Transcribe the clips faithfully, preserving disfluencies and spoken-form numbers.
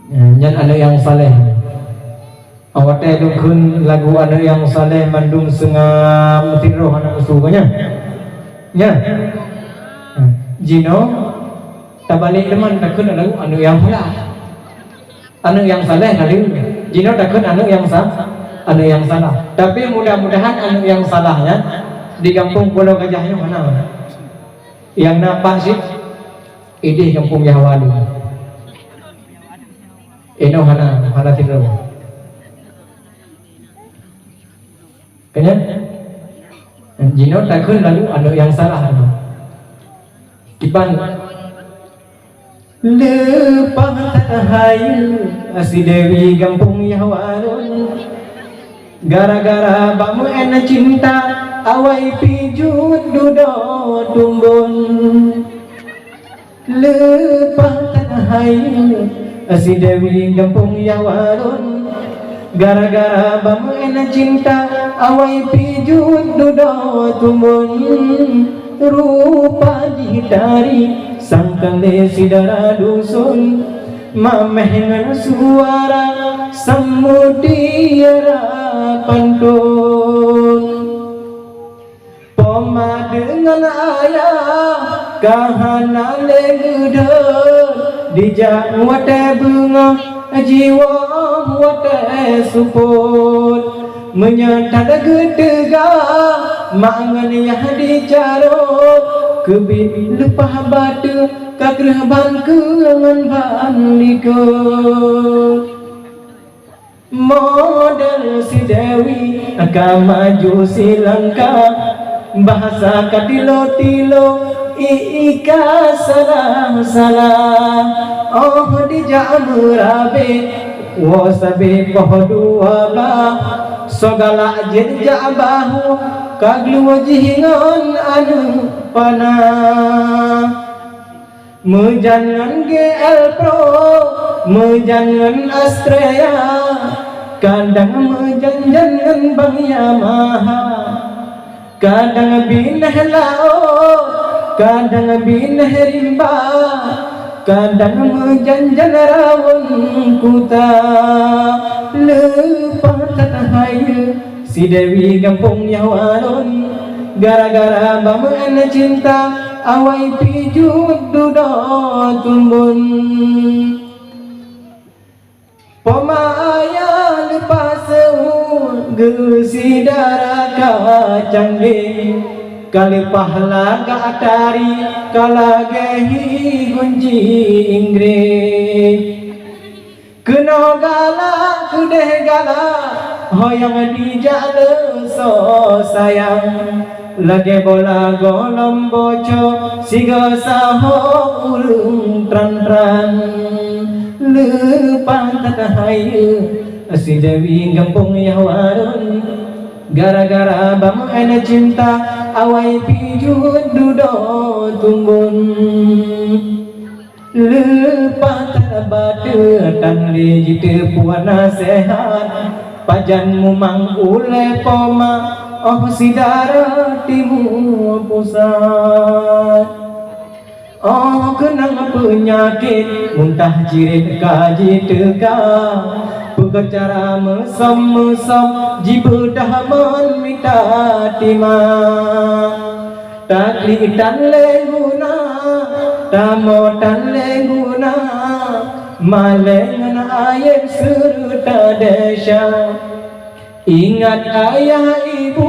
Nyan aneuk nyang saleh. Awai watée lôn kheun lagu aneuk nyang saleh mandum seungab meusidroe hana meusu nyan. Nyan. Jinoe tabalek teuma takheun lagu aneuk nyang salah. Aneuk nyang saleh ka lheueh. Jinoe takheun aneuk nyang sa-, aneuk nyang salah. Tapi mudah-mudahan aneuk nyang salah nyan di gampông Pulo Gajah nyoe hana. Nyang na pat cit ideh gampông Yahwa lôn. Inoe hana, hana sidroe. Ka nyan? Jinoe takheun lalu aneuk nyang salah. Kiban leupah that hayeue si Dewi gampông Yahwa lôn. Gara-gara bak meu'en cinta awai pih jeuet dudoe tumbon. Leupah that hayeue si Dewi gampông Yahwa lôn. Gara-gara bak meu'en cinta awai pih jeuet dudoe tumbon. Rupa jih tari sangkang lé si dara duson, mamèh ngon suara sang mutiara panton. Poma deungon ayah ka hana lé geudeuet, dijak watèe beungoh, jiwoe watèe seupôt. Meunyoe that geuteuga mak ngon yah dicarôt, keubiet leupah bateue ka kreueh ban keue ngon ban likôt. Model si Dewi ka maju silangkah, bahasa ka tilo-tilo, i-i ka salah-salah. Óh dijak meurabe, woe sabe poh dua bah, soe galak jeuet jak bahu, ka glueng jih ngon aneuk panah. Meujan ngon G L Pro, meujan ngon Astrea, kadang meujan-jan ngon Bang Yamaha. Kadang binéh laôt, kadang binéh rimba, kadang meujan-jan rawon kuta. Leupah that hayeue si Dewi gampông Yahwa lôn, gara-gara bak meu'en cinta awai pih jeuet dudoe tumbon. Poma ayah leupah seuôt geusidara ka canggéh, ka leupah lagak tari ka lagée hi gunci Inggréh. Keunoe galak keudeh galak, ho nyang dijak le soe sayang. Lagée bola gohlom boco, sigoe saho ureuëng tran-tran. Leupah that hayeue si Dewi gampông Yahwa lôn, gara-gara bak meu'en cinta awai pih jeuet dudoe tumbon. Leupah that bateue tan lé jiteupeue naseuhat, pajan mumang ulée poma óh sidara timu pusat. Óh keunong peunyakét muntah cirét ka jiteuka, peugét cara meusom-meusom jibeudah mon mita tima. Taklik tan lé guna, tamong tan lé guna, malée ngon ayeb seureuta desya. Ingat ayah ibu,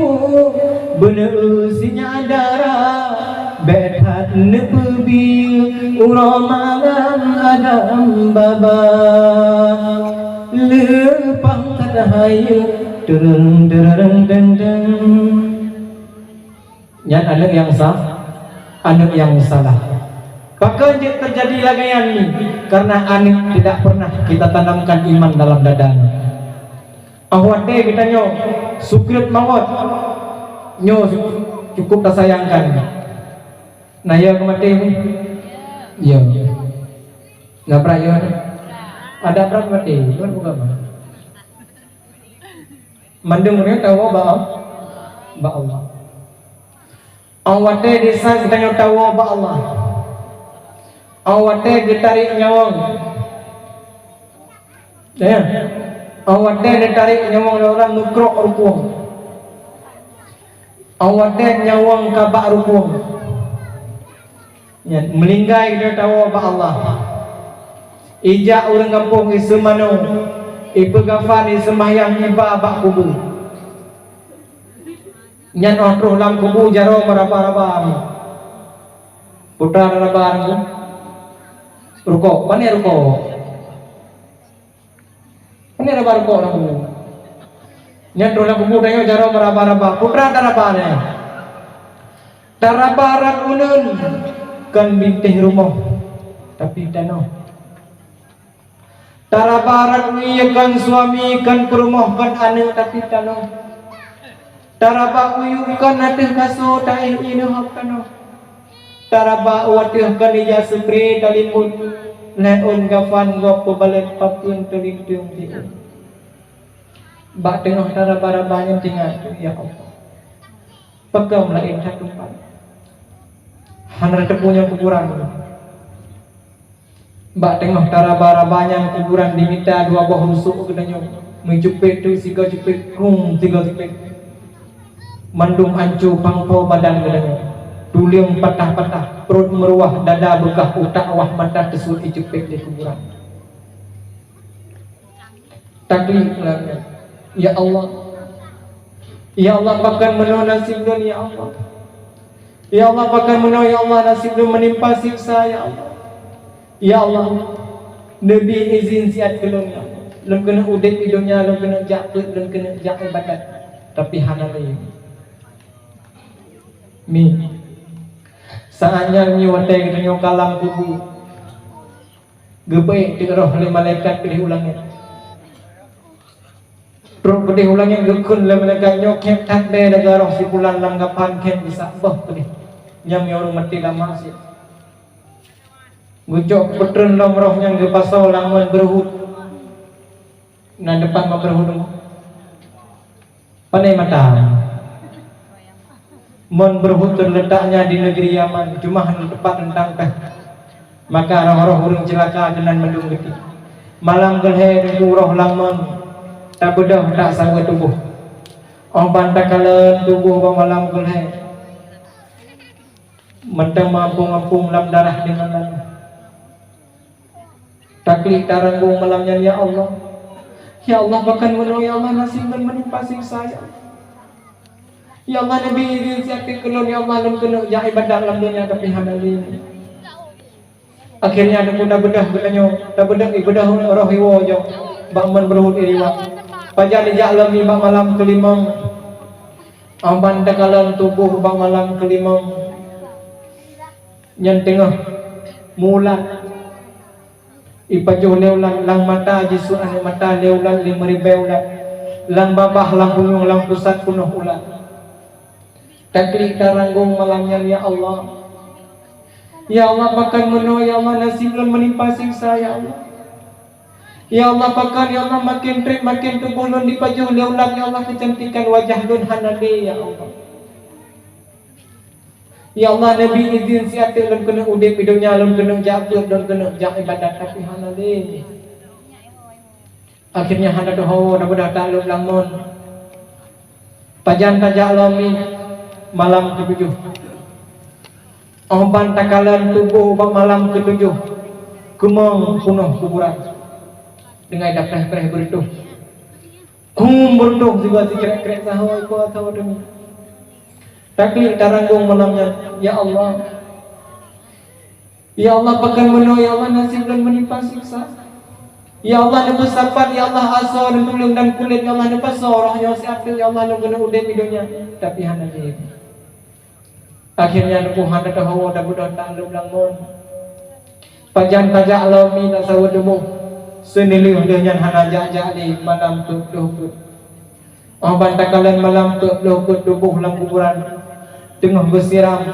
beuneu sinyak dara, bék that neupeubiyeu uroe malam agam baba. Leupah that hayeue, teureueng, teureueng, deng, deng. Nyan aneuk nyang sa-, aneuk nyang salah. Pakon jeuet teujadi lagée nyan ni? Karena aneuk tidak pernah kita tanamkan iman dalam dada. Óh watée geutanyoe sukriet mawöt, nyoe cukup tasayangkan. Na yo keu maté ni? Yo. Na brat yo? Ada brat maté, bukan bukan. Mandum ureuëng tawoe bak, bak Allah. Óh watée desya geutanyoe tawoe bak Allah, Óh watée geutarek nyawöng, ya, óh watée geutarek nyawöng lé ureuëng meukrok rukung, óh watée nyawöng ka bak rukung, nyan meuninggai geutanyoe tawoe bak Allah. Ijak ureuëng gampông iseumanoe, ipeugafan, iseumayang, iba bak kubu. Nyan óh troh lam kubu jaroe meuraba-raba. Putra raba nyoe. Rukok, pane rukok? Pane raba rukok lam kubu? Nyan troh lam kubu tanyoe jaroe meuraba-raba. Putra taraba nyoe. Taraba rot uneuen kon bintéh rumoh, tapi tanoh. Taraba rot ie kon suami, kon peurumoh, kon aneuëk, tapi tanoh. Taraba uyuek kon ateueh kasô, taéh ié neuhok tanoh. Taraba u ateueh kon ija seupre talimbot, lhée ôn gafan gob peubalot papeuen teulinteung tiueng. Bak teungoh taraba-raba nyan teuingat, ya Allah, pakon laén that teumpat. Hana teupeu nyoe kuburan. Bak teungoh taraba-raba nyan kuburan dimita dua boh rusok geutanyoe, meucupet teuk sigoe cupet, krueng sigoe cupet. Mandum anco pangpo badan geutanyoe. Tuleueng patah-patah, pruet meuruwah, dada beukah, utak wah, mata teusuet icupet lé kuburan. Taklik lagée, "Ya Allah, ya Allah, pakon meunoe naseb lôn, ya Allah? Ya Allah, pakon meunoe, ya Allah, naseb lôn meunimpa siksa, ya Allah? Ya Allah, neubi izin siat keu lôn, ya Allah. Lôn keuneuk udeb di donya, lôn keuneuk jak peuet, lôn keuneuk jak iébadat, tapi hana lé." Mi, saát nyan nyoe watée geutanyoe ka lam kubu, geubeuet teuk roh lé malaikat keudeh u langét. Trok keudeh u langét geukheun lé malaikat nyoe, "Khép that bée lagée roh si pulan lam gafan, khép geusak boh keudeh. Nyan ureuëng maté lam maksiat." Geucok peutreun lom roh nyan geupasoe lam mon beureuhot. Na teupat mon beureuhot? Pane mata. Mon beureuhot teuletaknya di negeri Yaman, cuma hana teupat teuntang teuh. Maka roh-roh ureuëng ceulaka keunan mandum geuti. Malam keu lhée teungku roh lam mon tabeudôh that saweue tuboh. Óh ban takalon tuboh bak malam keu lhée, mantong meuampong-ampong lam darah deungon lalu. Taklik taranggong malam nyan, "Ya Allah, ya Allah, pakon meunoe, ya Allah, naseb lôn meunimpa siksa, ya Allah. Ya Allah, neubi izin siat keu lôn, ya Allah, lôn keuneuk jak iébadat lam donya, tapi hana lé." Akhirnya, teungku tabeudôh geutanyoe, tabeudôh ibeudôh roh iwoe jih bak mon beureuhot iriwak. Pajan ijak lom mi bak malam keulimong, óh ban takalon tuboh bak malam keulimong, nyan teungoh meuulat. Ipajoh lé ulat, lam mata jisuet aneuëk mata lé ulat, lé meuribée ulat. Lam babah, lam punyueng, lam pusat peunoh ulat. Taklik taranggong malam nyan, "Ya Allah, ya Allah, pakon meunoe, ya Allah, naseb lôn meunimpa siksa, ya Allah. Ya Allah, pakon, ya Allah, maken treb, maken tuboh lôn dipajoh lé ulat, ya Allah, keucantikan wajah lôn hana lé, ya Allah. Ya Allah, neubi izin siat teuk lôn keuneuk udeb di donya, lôn keuneuk jak peuet, lôn keuneuk jak iébadat, tapi hana lé." Akhirnya hana teuho, tabeudôh that lom lam mon. Pajan tajak lom mi malam keutujoh. Óh ban takalon tuboh bak malam keutujoh, keumong peunoh kuburan. Deungon tapreh-preh beureutoh. Kum beureutoh sigoe sikrek-krek sahoe, peue sahoe teungoh. Taklik taranggong malam nyan, "Ya Allah, ya Allah, pakon meunoe, ya Allah, naseb lôn meunimpa siksa. Ya Allah, neupeusapat, ya Allah, asoe, neutuleueng dan kulét, ya Allah, neupasoe roh nyoe siat teuk, ya Allah, lôn keuneuk udeb di donya, tapi hana lé." Akhirnya, teungku hana teuho, tabeudôh that lom lam mon. Pajan tajak lom mi that saweue tuboh, seuneulheueh lheueh nyan hana jak-jak lé malam peuet ploh peuet. Óh ban takalon malam peuet ploh peuet tuboh lam kuburan, teungoh geusiram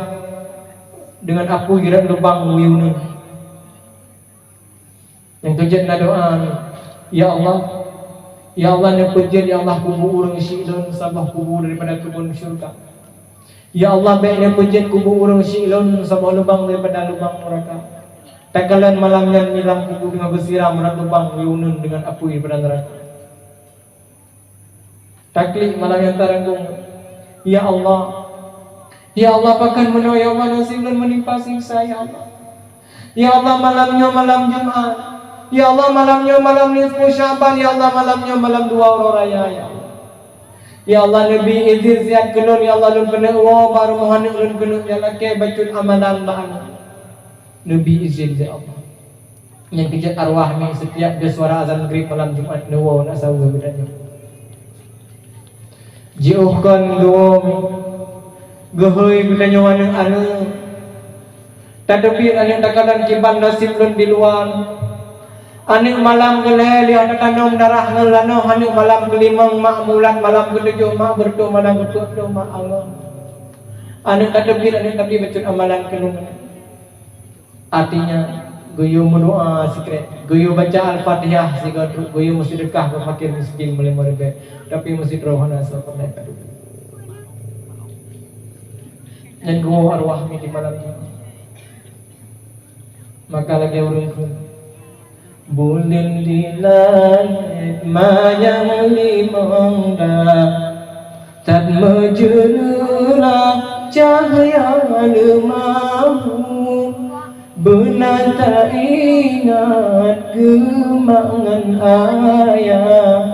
deungon apui rot lubang wuyuneuen. Nyang keujeuet na doa, "Ya Allah, ya Allah, neupeujeuet, ya Allah, kubu ureuëng syiek lôn saboh kubu daripada keubon syeuruga. Ya Allah, bék neupeujeuet kubu ureuëng syiek lôn saboh lubang daripada lubang neuraka." Takalon malam nyan, nilam kubu teungoh beusiram rot lubang, yue uneun deungon apui daripada neuraka. Taklik malam nyan, taranggong, "Ya Allah, ya Allah, pakon meunoe, ya Allah, nasib lôn meunimpa siksa, ya Allah. Ya Allah, malam nyoe malam Jumat. Ya Allah, malam nyoe malam nisfu Sya'ban. Ya Allah, malam nyoe malam dua uroe raya, ya Allah. Ya Allah, neubi izin siat keu lôn, ya Allah, lôn keuneuk woe bak rumoh aneuk lôn keuneuk nyang lakée bacut amalan bak aneuk." Neubi izin lé Allah. Nyang keujeuet arwah mi, setiap deuh suara azan Maghrib malam Jumat neuwoe na saweue geutanyoe. Jiôh kon geuwoe mi, geuhôi geutanyoe aneuk-aneuk. Tateubiet aneuk takalon kiban nasib lôn di luwa. Aneuk malam keulhèe lheueh tatanom darah ngon lanoh, aneuk malam keulimong mak mulat, malam keutujoh mak beureutoh, malam keupeue ploh mak angon. Aneuk tateubiet, aneuk tabi bacut amalan keu lôn. Artinya, geuyue meudoa sikrék, geuyue baca Al-Fatihah sigoe treuk, geuyue meuseudeukah keu fakir miskin meulima ribèe, tapi meusidroe hana soe peureulèe ka duek. Nyan geuwoe arwah mi di malam nyan. Maka lagèe ureueng kheun, "Buleuen di langèt manyang limong dak, that meujeureulah cahya leumahmu. Beuna taingat keu mak ngon ayah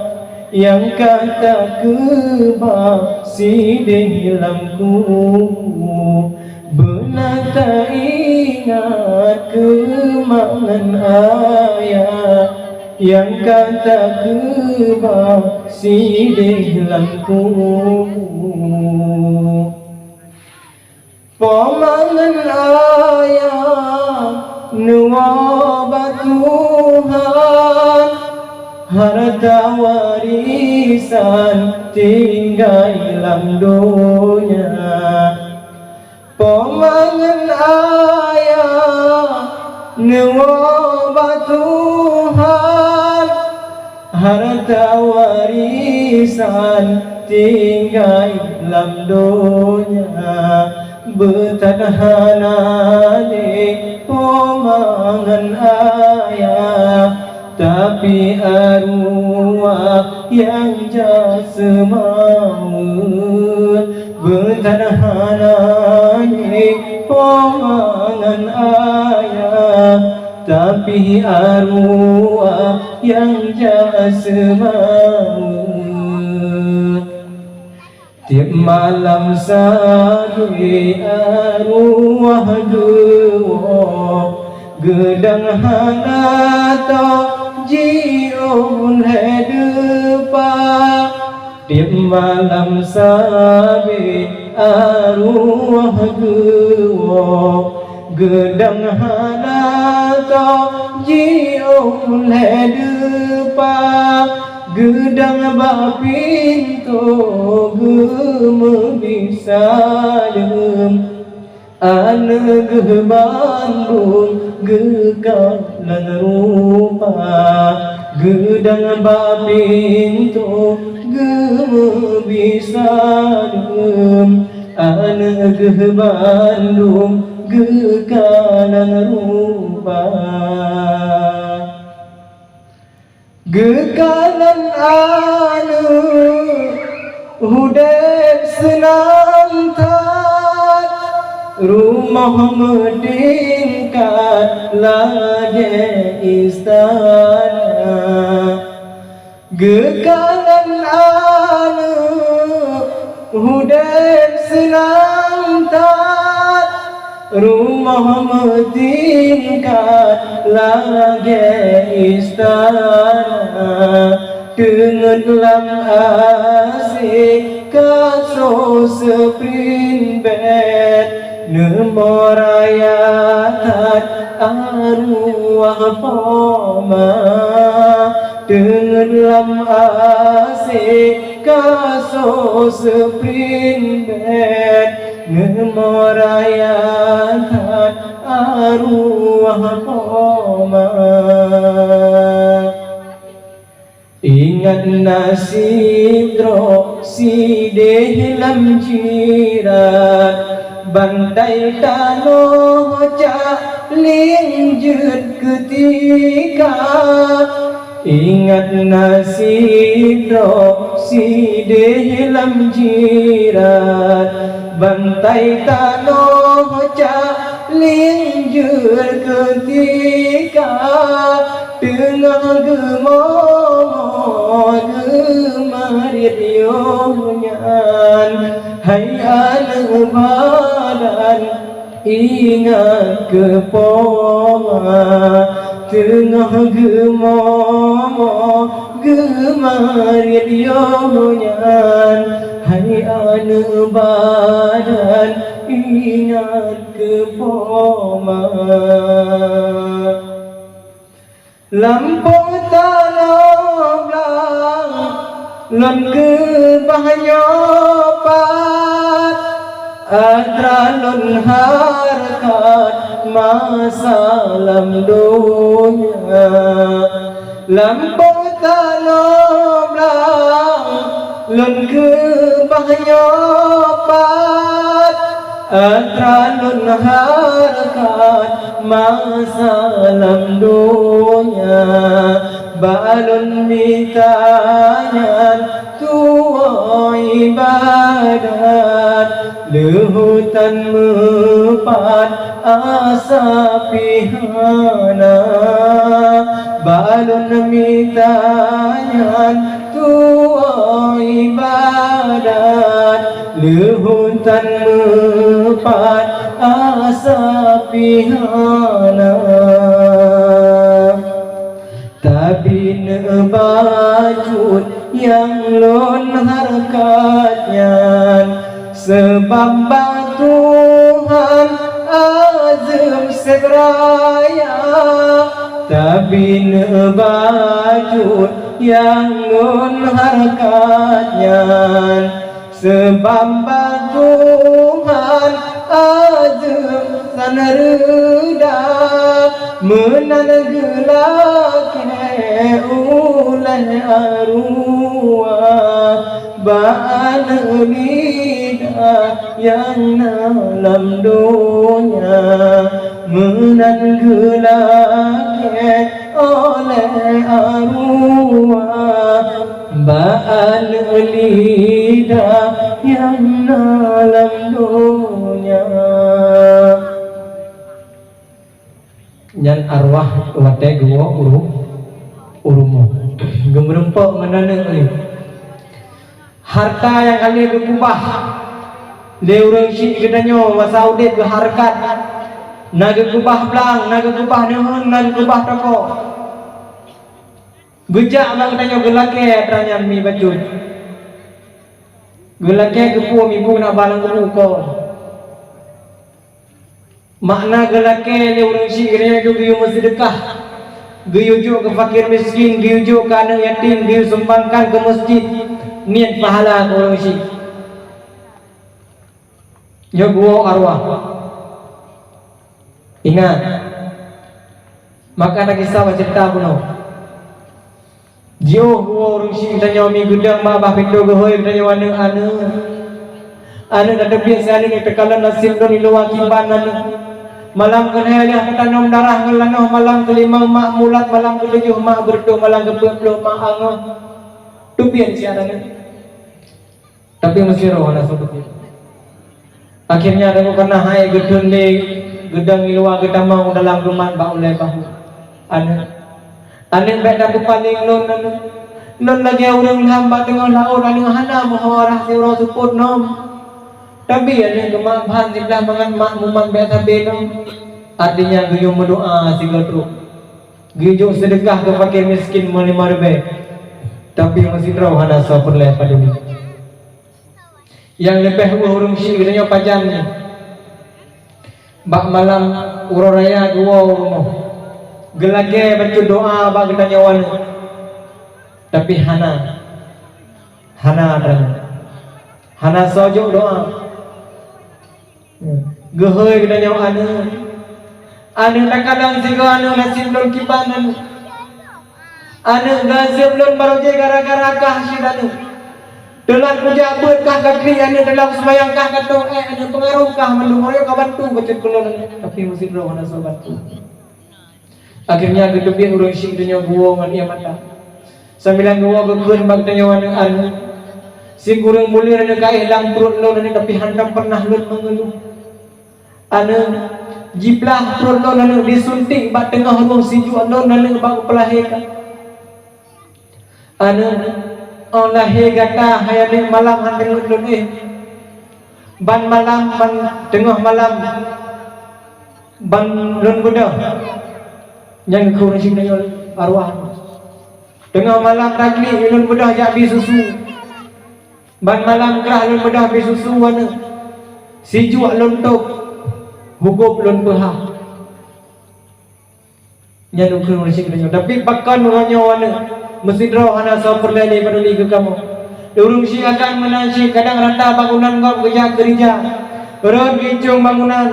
nyang ka takeubah sideh lam kubu. Beuna taingat keu mak ngon ayah nyang ka takeubah sideh lam kubu." Po ma ngon ayah neuwoe bak Tuhan, hareuta warisan tinggai lam donya. Po ma ngon ayah neuwoe bak Tuhan, hareuta warisan tinggai lam donya. Beuthat hana lé po ma ngon ayah, tapi arwah nyang jak seumaweue. Beuthat hana lé po ma ngon ayah, tapi arwah nyang jak seumaweue. Tiep malam sabe arwah geuwoe, geudong hana tho jiôh lhèe deupa. Tiep malam sabe arwah geuwoe, geudong hana tho jiôh lhèe deupa. Geudong bak pintoe geumeubisa leuem, aneuk geuh bandum geukalon rupa. Geudong bak pintoe geumeubisa leuem, aneuk geuh bandum geukalon rupa. Geukalon aneuk udép seunang that, rumoh meutingkat lagèe istana. Geukalon aneuk udép seunang that, rumoh meutingkat lagèe istana. Teungeut lam asèe kaso spring bed, neumoe raya that arwah poma. Teungeut lam asèe kaso spring bed, neumoe raya that arwah poma. Ingat na sidroe sideh lam jirat, bantai tanoh cak Linjeuet keutika, ingat na sidroe sideh lam jirat, bantai tanoh cak linjeuet keutika, teungoh geumoe-moe geumarit yoh nyan. Hai aneuk badan, ingat keu poma, teungoh geumoe-moe geumarit yoh nyan. Hai aneuk badan, ingat keu poma. Lampôh tanoh blang lôn keubah nyoe pat, atra lôn hareukat masa lam donya. Lampôh tanoh blang lôn keubah nyoe pat, atra lôn hareukat masa lam donya. Bak lôn mita nyan tuwoe ibadat, leuheutan meupat asa pih hana. Bak lôn mita nyan tuwoe ibadat, leuheutan meupat asa pih hana. Tabineuk bacut nyang lôn hareukat nyan, seubab bak Tuhan azeub seb raya. Tabineuk bacut nyang lôn hareukat nyan, seubab bak Tuhan azeub san reuda, meunan geulakée ulée aruwa bak aneuk lidah nyang na lam donya, meunan geulakée ulée aruwa bak aneuk lidah nyang na lam donya. Nyan arwah watée geuwoe u ru-, u rumoh. Geumeureumpok ngon aneuk lé. Harta nyang ka lheueh geukeubah lé ureuëng syiek geutanyoe masa udeb geuhareukat, na geukeubah blang, na geukeubah neuheun, na geukeubah toko. Geujak bak geutanyoe geulakée atra nyan mi bacut. Geulakée geupeu mi bu na ba lam kubu kon. Makna geulakée lé ureuëng syiek geutanyoe nyoe geuyue meuseudeukah, geuyue jok keu fakir miskin, geuyue jok keu aneuk yatim, geuyue sumbangkan keu meuseujid, niet pahala keu ureuëng syiek. Nyoe geuwoe arwah. Ingat, maka na kisah bak ceurita bunoe. Jiôh geuwoe ureuëng syiek geutanyoe mi geudong bak babah pintoe geuhôi geutanyoe aneuk-aneuk. Aneuk na teubiet si aneuk nyang teukalon naseb lôn iluwa kiban aneuk. Malam keulhée lheueh tatanom darah ngon lanoh, malam keulimong mak mulat, malam keutujoh mak beureutoh, malam keupeuet ploh mak angoh. Teubiet si aneuk. Tapi meusidroe hana soe teubiet. Akhirnya teungku kana hai geutreun lé geudong iluwa geutamong dalam rumat bak ulée bahu. Aneuk, aneuk bék tapeupaleng lôn aneuk. Lôn lagée ureuëng lham bak teungoh laôt aneuk hana meuho rhah siuroe seupôt nom. Tapi aneuk geumat ban siblah mangat mak mumat bék sabe nom. Artinya geuyue meudoá sigoe trok. Geuyue jok seudeukah keu fakir miskin meulima ribée. Tapi meusidroe hana soe peureulée paduli. Nyang leubeh weueh ureuëng syiek geutanyoe pajan nyoe. Bak malam uroe raya geuwoe u rumoh. Geulakée bacut doá bak geutanyoe aneuk. Tapi hana. Hana droe. Hana soe jok doá. Geuhôi geutanyoe aneuk. Aneuk takalon sigoe aneuk naseb lôn kiban aneuk. Aneuk gaseub lôn barô jih gara-gara kah cit aneuk. Teulat kujak beuet kah ka klik aneuk, dalam seumayang kah ka toh ék aneuk, peungaroh kah mandum, meunyoe ka bantu bacut keu lôn aneuk, tapi meusidroe hana soe bantu. Akhirnya geuteubiet ureueng syik geutanyoe geuwoe ngon ié mata. Sambilan geuwoe geukheun bak geutanyoe aneuk, "Aneuk, sikureueng buleuen aneuk ka éh lam pruet lôn aneuk, tapi hantom pernah lôn meungeuluh. Aneuk, jiblah pruet lôn aneuk, disuntik bak teungoh rhueng sijuek lôn aneuk bak geupeulahé ka." Aneuk, óh lahé gata hai aneuk malam han teungeut lôn éh. Ban malam, ban teungoh malam, ban lôn beudôh. Nyan geukheun ureueng syik geutanyoe arwah. Teungoh malam taklik lôn beudôh jak bi susu. Ban malam grah lôn beudôh bi susu aneuk. Sijuek lôn tôb, hugôb lôn peuhah. Nyan ukeue ureueng syik geutanyoe. Tapi pakon uroe nyoe aneuk, meusidroe hana soe peureulée lé paduli keu kamoe. Ureueng syik akan meunan syik kadang rata bangunan gob geujak keurija. Rhot geucong bangunan,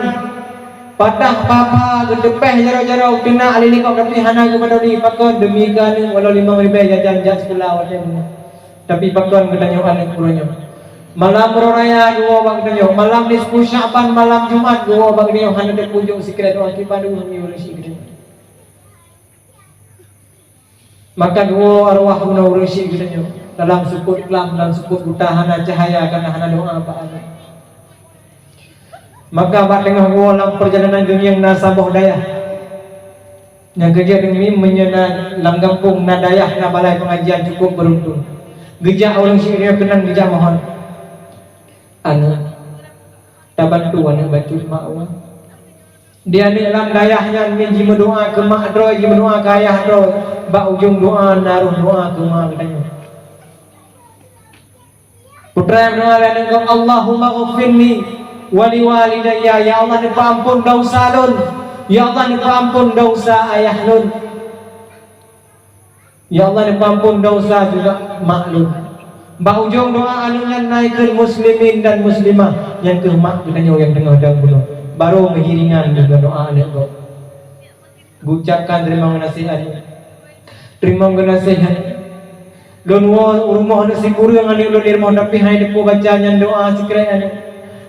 patah pha-pha, geuteupéh jaroe-jaroe, teunak lé-lé gob, tapi hana geupaduli. Pakon? Demi keu aneuk walau limong ribée jajan jak sikula watée nyoe. Tapi pakon geutanyoe aneuk uroe nyoe? Malam uroe raya geuwoe bak geutanyoe, malam nisfu Sya'ban, malam Jumat geuwoe bak geutanyoe, hana teupeujok sikrek doa kiban ureueng syik geutanyoe. Maka geuwoe arwah bunoe ureueng syik geutanyoe dalam seupôt klam, dalam seupôt buta, hana cahya, karena hana doa bak aneuk. Maka bak teungoh geuwoe lam peurjalanan geungieng na saboh dayah. Nyang keujeuet deungoe meunyoe na lam gampông na dayah na balai peungajian cukôp beuruntông. Geujak ureueng syik nyoe keunan geujak mohon, "Aneuk, tabantu aneuk bacut mak wa." Di aneuk lam dayah nyan mi jimeudoa keu mak droe, jimeudoa keu ayah droe, bak ujong doa na rôh doa keu ma geutanyoe. Putra nyang meudoa lé aneuk gob, "Allahumma ghfirli wa liwalidayya." Ya Allah, neupeuamphon desya lôn. Ya Allah, neupeuamphon desya ayah lôn. Ya Allah, neupeuamphon desya juga mak lôn. Bak ujong doa aneuk nyan na ikheun muslimin dan muslimah, nyan keuh mak geutanyoe nyang teungoh dong bunoe. Barô meuhiringan deungon doa aneuk gob. Geucapkan teurimong geunaséh aneuk. Teurimong geunaséh aneuk. Lôn woe u rumoh aneuk sikureueng aneuk lôn di rumoh, tapi hana teupeue baca nyan doa sikrek aneuk.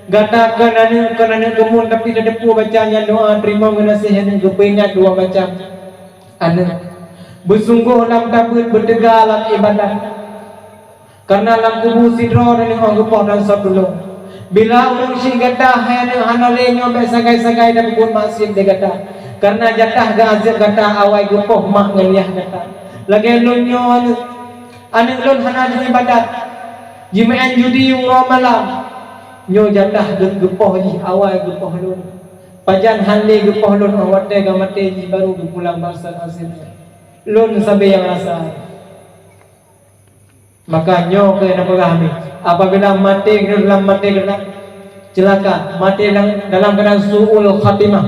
Gata kon aneuk, kon aneuk keumuen, tapi tateupeue baca nyan doa teurimong geunaséh aneuk, geupeuingat dua macam. Aneuk, beusunggoh lam tabeuet, beuteuga lam iébadat. Kareuna lam kubu sidroe droeneuh óh geupoh dan soe tulông. Bila ureueng syik gata hai aneuk hana lé nyoe, bék sagai-sagai tapeubuet maksiet lé gata. Kareuna jatah geuazeueb gata awai geupoh mak ngon yah gata. Lagée lôn nyoe aneuk, aneuk lôn hana jiiébadat, jimeu'en judi uroe malam. Nyoe jatah geu-, geupoh jih awai geupoh lôn. Pajan han lé geupoh lôn, óh watée ka maté jih barô geupulang bak sat aseue. Lôn sabe nyang rasa. Maka nyoe keuh nyang peugah mi, apabila maté keuh lam maté keuh ceulaka, maté dalam, dalam keuadaan su'ul khatimah,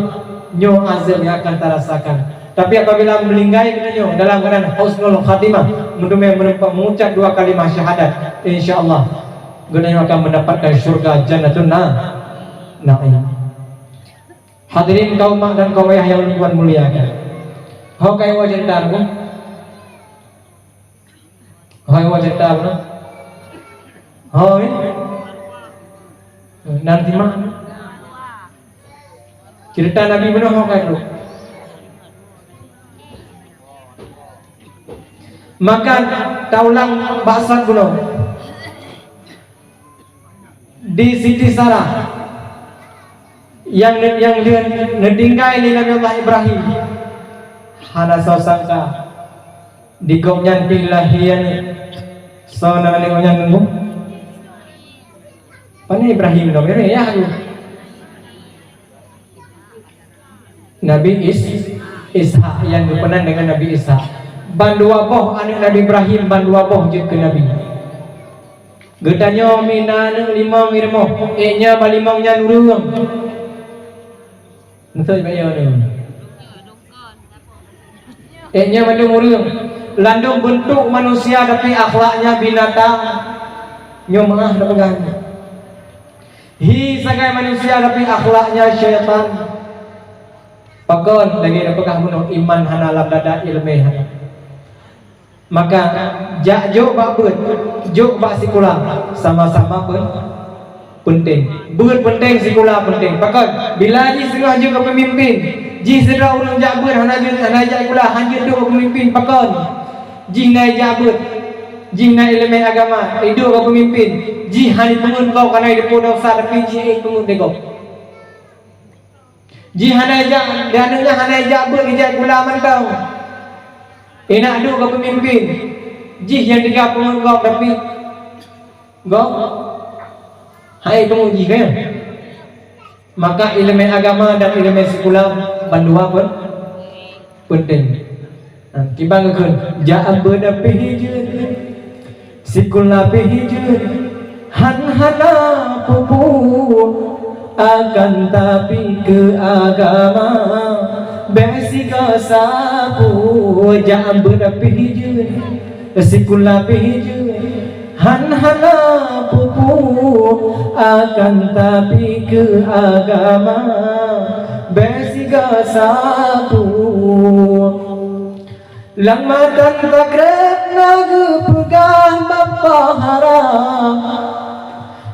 nyoe azeueb nyang akan tarasakan. Tapi apabila meuninggai keuh nyoe dalam keuadaan husnul khatimah, meuteumé meureumpok mengucap dua kalimah syahadat, insya Allah geutanyoe akan mendapatkan syurga Jannatun Na-, Naim. Hadirin kaum mak dan kaum ayah nyang ulôn tuan muliakan. Ho kayée woe ceurita, Bu? Hai, wa ceurita bunoe. Hai. Nan simak. Ceurita Nabi bunoe ho ka trok. Maka taulang bak sat bunoe. Di Siti Sarah nyang, nyang lheueh neutinggai lé Nabi Allah Ibrahim, hana soe sangka di gobnyan pih lahé aneuk. Soe nan aneuk nyan nunggu? Pane Ibrahim nyoe, ya, ya. Nabi Is-, Ishak nyang geupeunan deungon Nabi Ishak. Bandua boh aneuk Nabi Ibrahim, bandua boh jeuet keu nabi. Geutanyoe mi na aneuk limong i rumoh, ék nyan bak limong nyan ureueng. Beutôi bak nyoe nyoe. Ék nyan mandum ureueng. Landum beuntuk manusia tapi akhlaknya binatang. Nyoe meu'ah tapeugah nyoe. Hi sagai manusia tapi akhlaknya syaitan. Pakon lagée tapeugah bunoe iman hana lam dada iéleumé hana. Maka jak jok bak beuet, jok bak sikula, sama-sama pun peunteng. Beuet peunteng, sikula peunteng. Pakon? Bila jih singoh jeuet keu peumimpin, jih sidroe ureuëng jak beuet hana jeuet, hana jak sikula, hana jeuet duek keu peumimpin. Pakon? Jih na jak beuet, jih na iéleumé agama, iduek keu peumimpin, jih hana peungeut gob, kana jiteupeu desya, tapi jih ék peungeut lé gob. Jih hana jak, di aneuk nyan hana jak beuet, jak sikula mantong. Inak duek keu peumimpin, jih nyang teuga peungeut gob, tapi gob hai peungeut jih, kan? Maka iéleumé agama dan iéleumé sikula bandua pun peunteng. Kiban geukheun, jak beuet pih jeuet, sikula pih jeuet, han hana peue-peue, akan tapi keu agama, bék sigoe sapeue. Jak beuet pih jeuet, sikula pih jeuet, han hana peue-peue, akan tapi keu agama, bék sigoe sapeue. Lam matan takreb na geupeugah bak pahara,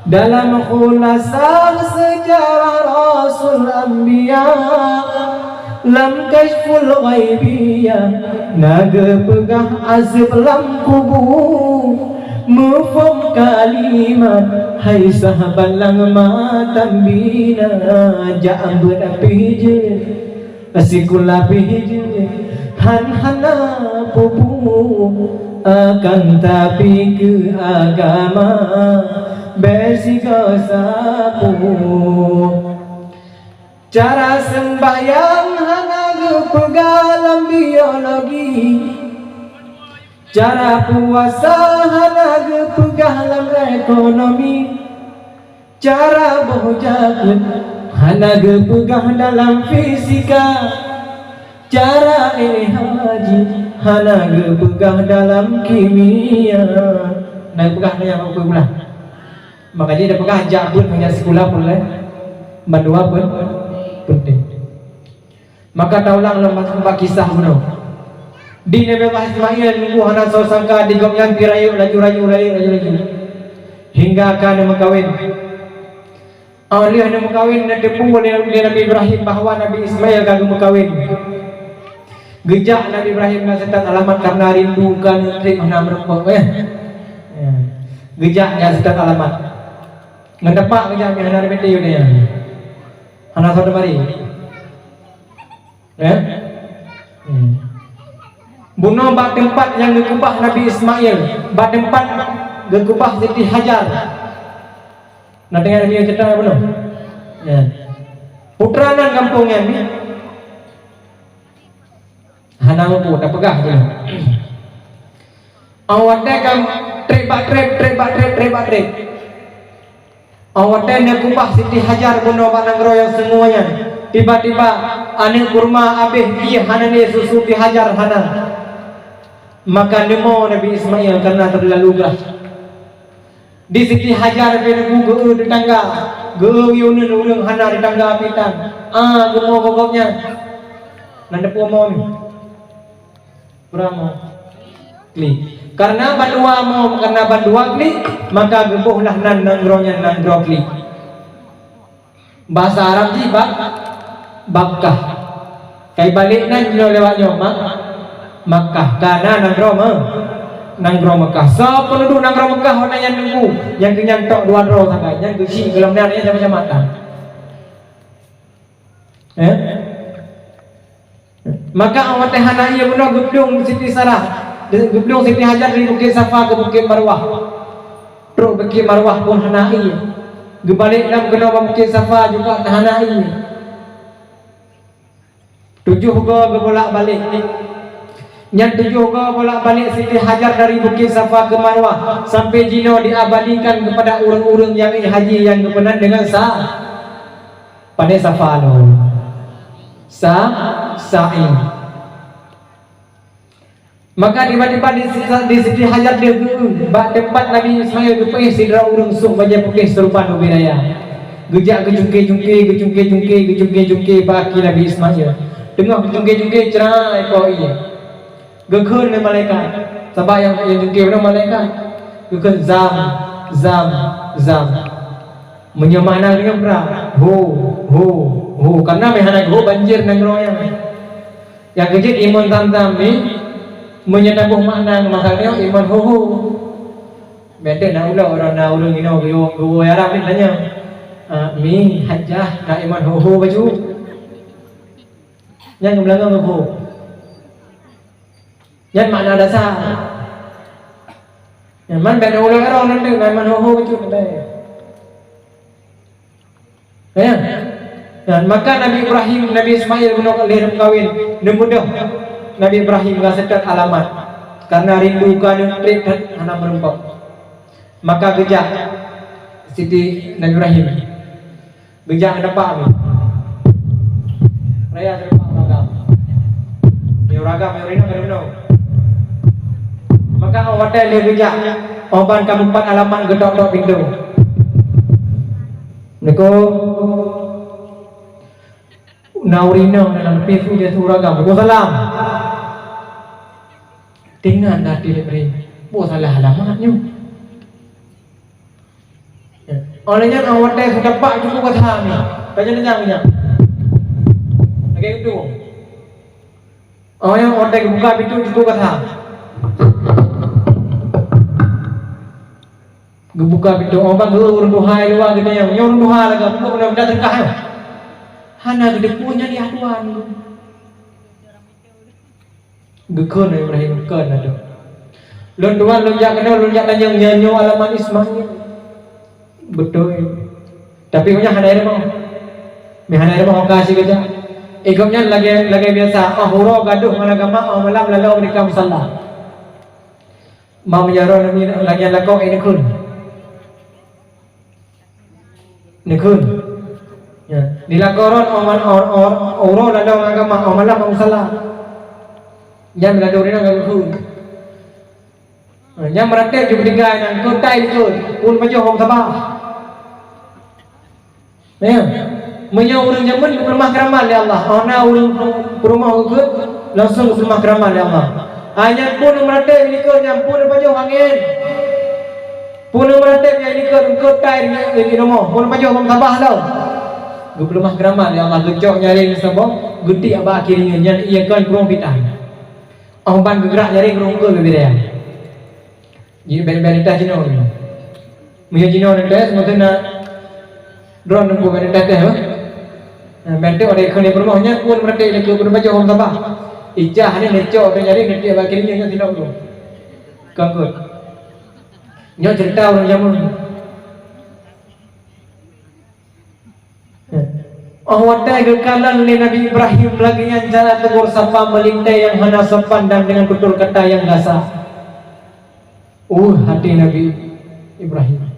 dalam khulasah seujarah Rasul Anbiya, lam Kasyful Ghaibiyah na geupeugah azab lam kubu. Muphom kalimat, hai sahabat lam matan bina, jak beuet pih jeuet, sikula pih jeuet, han hana peue-peue, akan tapi keu agama, bék sigoe sapeue. Cara seumbahyang hana geupeugah lam biologi, cara puasa hana geupeugah lam ekonomi. Cara boh jakeuet hana geupeugah dalam fisika, cara éh haji hana geupeugah dalam kimia. Na geupeugah nyan bak peue pula? Maka jih tapeugah jak beuet ngon jak sikula peureulée bandua pun peunteng. Maka taulang lom bak kisah bunoe. Di Nabi Allah Ismail nunggu hana soe sangka di gobnyan pi rayeuk laju-laju, rayeuk laju-laju, hingga ka neumeukawen. Óh lheueh neumeukawen, neuteupeue lé, lé Nabi Ibrahim bahwa Nabi Ismail ka geumeukawen. Geujak Nabi Ibrahim ngon seutôt alamat karena rindu ka neutrép hana meurumpok, eh. Ya. Geujak ngon seutôt alamat. Ngon teumpat geujak, hana reumet teuh nyan. Hana soe teumari. Ya? Hmm. Bunoe bak teumpat nyang geukeubah Nabi Ismail, bak teumpat geukeubah Siti Hajar. Na teuingat lagée cerita bunoe? Ya. Putra nan gampông nyan, hana mampu tapeugah je. Awak watée kan trép bak trép, trép bak trép, trép bak trép. Óh watée neukeubah Siti Hajar bunoe bak nanggroe nyang seungue nyan, tiba-tiba aneuëk kurma abéh, ié hana lé, susu pih Hajar hana. Maka neumo Nabi Ismail karena teulalu grah. Di Siti Hajar pih neugeu-eu teutangga, geu-eu uneuen ureuëng hana teutangga pih tan. Ah, geumo gobnyan. Nan teupeue mo mi. Pura mo klik. Karena bandua mo, karena bandua klik, maka geubohlah nan nanggroe nyan nanggroe klik. Bahasa Arab jih Bak-, Bakkah. Kai balek nan jinoe lewat nyoe Mak-, Makkah. Kana nanggroe Me-, nanggroe Mekah. Soe penduduk nanggroe Mekah hana nyang nunggu, nyang keu nyan tok dua droe sagai, nyang keu chik golom nan, nyang macam-macam mata. Eh? Maka awak teh hana ié bunoe geuplueng Siti Sarah, geuplueng Siti Hajar dari Bukit Safa ke Bukit Marwah. Trok Bukit Marwah pun hana ié. Geubalek lam keunoe bak Bukit Safa juga hana ié. Tujoh goe geubolak-balik. Nyan tujoh goe bolak-balik Siti Hajar dari Bukit Safa ke Marwah sampai jinoe diabadikan kepada ureuëng-ureuëng nyang éh haji nyang geupeunan dengan sa-, Pane Safa nyoe? Sa-, Sa'i. Maka tiba-tiba di Siti, di Siti Hajar deuh geu-, bak teumpat Nabi Ismail geupeuéh sidroe ureuëng sôk bajée putéh seurupan ubé raya. Geujak geucungke-cungke, geucungke-cungke, geucungke-cungke bak aki Nabi Ismail. Teungoh geucungke-cungke, cra, ipo ié. Geukheun lé malaikat. Sabab nyang, nyang jungké uroe malaikat. Geukheun, "Zam, zam, zam." Meunyoe makna geutanyoe peugah, "Ho, ho, ho." Karena meuhana geuho banjir nanggroe nyan. Nyang keujeuet imeun zam-zam mi, meunyoe taboh makna masa nyoe imeun ho-ho. Bèk teuk na ulo, uroe na ureueng inoe geuwoe, geuwoe Arab ni tanyong, "Ah, mi, hajjah, na imeun ho-ho bacut?" Nyan geumeulangong geuho. Nyan makna dasar. Nyan man bèk na ulo Arab nan teuk, na imeun ho-ho bacut teuntèe. Ya. Dan maka Nabi Ibrahim, Nabi Ismail bunoe ka lheueh meukawen, neumeudoh Nabi Ibrahim ngon seutôt alamat. Karena rindu keu aneuk trép that hana meurumpok. Maka geujak Siti Nabi Ibrahim. Geujak keu teumpat mi. Raya keu teumpat uragam. Mi uragam, mi ureueng inong ka bunoe. Maka 'oh watèe lheueh geujak, 'oh ban ka meupat alamat geutok-tok pintoe. Assalamualaikum. Na ureueng inong na lam pintoe, dia su uragam. Waalaikumsalam. Teuingat na até Ibrahim. Boh salah alamat nyoe. Ya. Óh lheueh nyan, 'oh watèe su teumpat cukup gata mi. Tanyong-tanyong nyan. Lagèe itu. 'Oh nyan 'oh watèe geubuka pintoe cukup gata. Geubuka pintoe, 'oh ban geuh ureueng tuha luwa geutanyong, "Nyoe ureueng tuha lagèe peue, peue na teuka nyoe?" "Hana geuteupeue, nyan yah tuan." Geukheun Ibrahim, "Kon adoe. Lôn tuan, lôn jak keunoe, lôn jak tanyong, nyan nyoe alamat Ismail." "Beutôi. Tapi gobnyan hana irumoh. Meuhana irumoh ka si geujak. Gobnyan lagèe, lagèe biasa, 'oh uroe gadôh ngon agama, 'oh malam laloe meudeka musala.'" Ma meunyoe droe lagèe nyan lakoe, eh, neukheun. Neukheun. Ya. Dilakoe rot, 'oh ma-, 'oh, 'oh, 'oh uroe laloe ngon agama, 'oh malam 'oh musala. Nyan meunyoe droe nyan ka geukheun. Ha, nyan meuratéb jeuet tinggai nyan, keutai likot, phôn pajoh 'oh sabah. Ya. Meunyoe ureueng jameun geupeuleumah keuramat lé Allah, 'oh na ureueng peurumoh geukheun, langsong geupeuleumah keuramat lé Allah. Hai nyan phôn meuratéb likot nyan, phôn pajoh angén. Phôn meuratéb nyan likot, keutai di, di rumoh, phôn pajoh 'oh sabah lom. Geupeuleumah keuramat lé Allah, geucok nyaring saboh, geutiek bak akhé lingueng nyan, ie kon krueng pitan. 'Oh ban geugrak nyaring, rhueng keu bubé raya. Jinoe bèk-bèk lintas jinoe. Meunyoe jinoe lintas, mungken na droe neupeubuet lintas teuh, bah. Nah, bèk teuk ada ikheun di peurumoh nyan pun meuratéb lé keu peurumoh jih 'oh sabah. Ijah ni neucok, teunyadi neutiek bak kiri nyan silop tu. Kon keuh. Nyoe ceurita ureueng jameun. 'Oh watèe geukalon lé Nabi Ibrahim lagèe nyan cara tegur sapa meulintèe nyang hana sopan dan deungon tutur kata nyang gasa. Uh, até Nabi Ibrahim.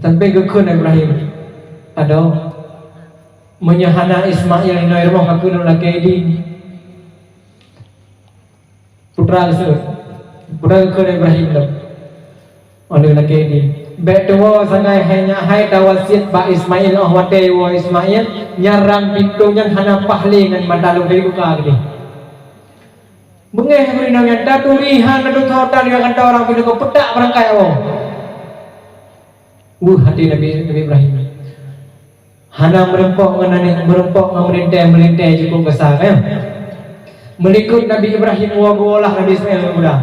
Sampai geukheun Ibrahim, "Adoe, meunyoe hana Ismail inoe rumoh, ka keuneuk lakèe idin." Putra geuseuôt. Putra geukheun Ibrahim lom. 'Oh lheueh lakèe idin. Bèk tuwoe sagai hai nyak hai tawasiet bak Ismail, 'oh watèe woe Ismail, nyan rang pintoe nyan hana paih lé ngon mata lôn tadi buka keudéh. Beungèh ureueng inong nyan taturi hana tutoe tan ngon kanta ureueng pintoe peutak beurangkai awai. Uh, até Nabi, Nabi Ibrahim. Hana meurumpok ngon aneuk, meurumpok ngon meulintèe, meulintèe cukôp gasa, kan? Meulikot Nabi Ibrahim woe geuwoe lah Nabi Ismail ngon kuda.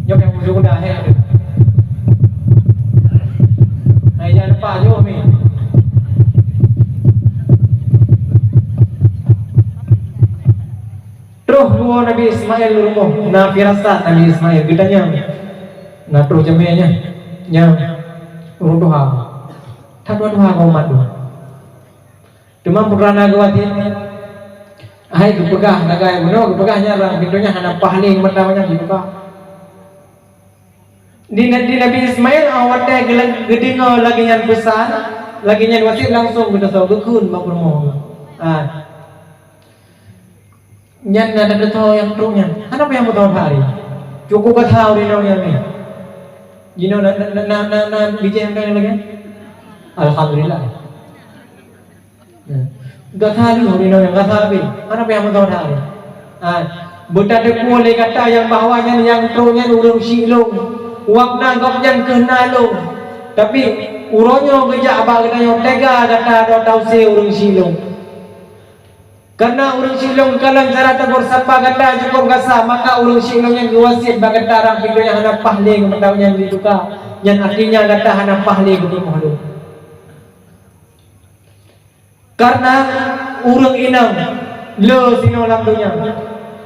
Nyoe nyang musoh kuda, he, adoe. Hai, jangan lupa, jauh ni. Troh geuwoe Nabi Ismail rumoh, na firasat Nabi Ismail geutanyong, "Na troh jamèe nyan, nyan ureueng tuha, that ureueng tuha keu umat tu." Teuma putra na geuwasiet, hai geupeugah sagai bunoe, geupeugah nyan rang pintoe nyan hana paih lé mata manyang geupeugah. Di, di Nabi Ismail, 'oh watèe geula-, geudeungö lagèe nyan peusan, lagèe nyan wasiet, langsong geututoe geukheun bak peurumoh. Ah. Nyan na teututoe nyang trok nyan. Hana payah meututoe hari. Cukôp gata ureueng inong nyan ni. Jinoe na, na, na bijèh nyang lagèe nyan. Alhamdulillah. Ya. Gata lheueh ureueng inong nyang gata habéh. Hana payah meusaboh that lé. Ha, beutateupeue lé gata nyang bahwa nyan nyang trok nyan ureueng syik lôn. Wak na gobnyan keuh na lôn. Tapi, uroe nyoe geujak bak geutanyoe teuga gata droe ta-use ureueng syik lôn. Kareuna ureueng syik lôn geukalon cara teupeu sapa gata cukôp gasa, maka ureueng syik lôn nyan geuwasiet bak gata rang pintoe nyang hana paih lé geumeutawök nyan jituka. Nyan artinya gata hana paih lé geupeurumoh lôn. Kareuna ureueng inong le sinoe lam donya,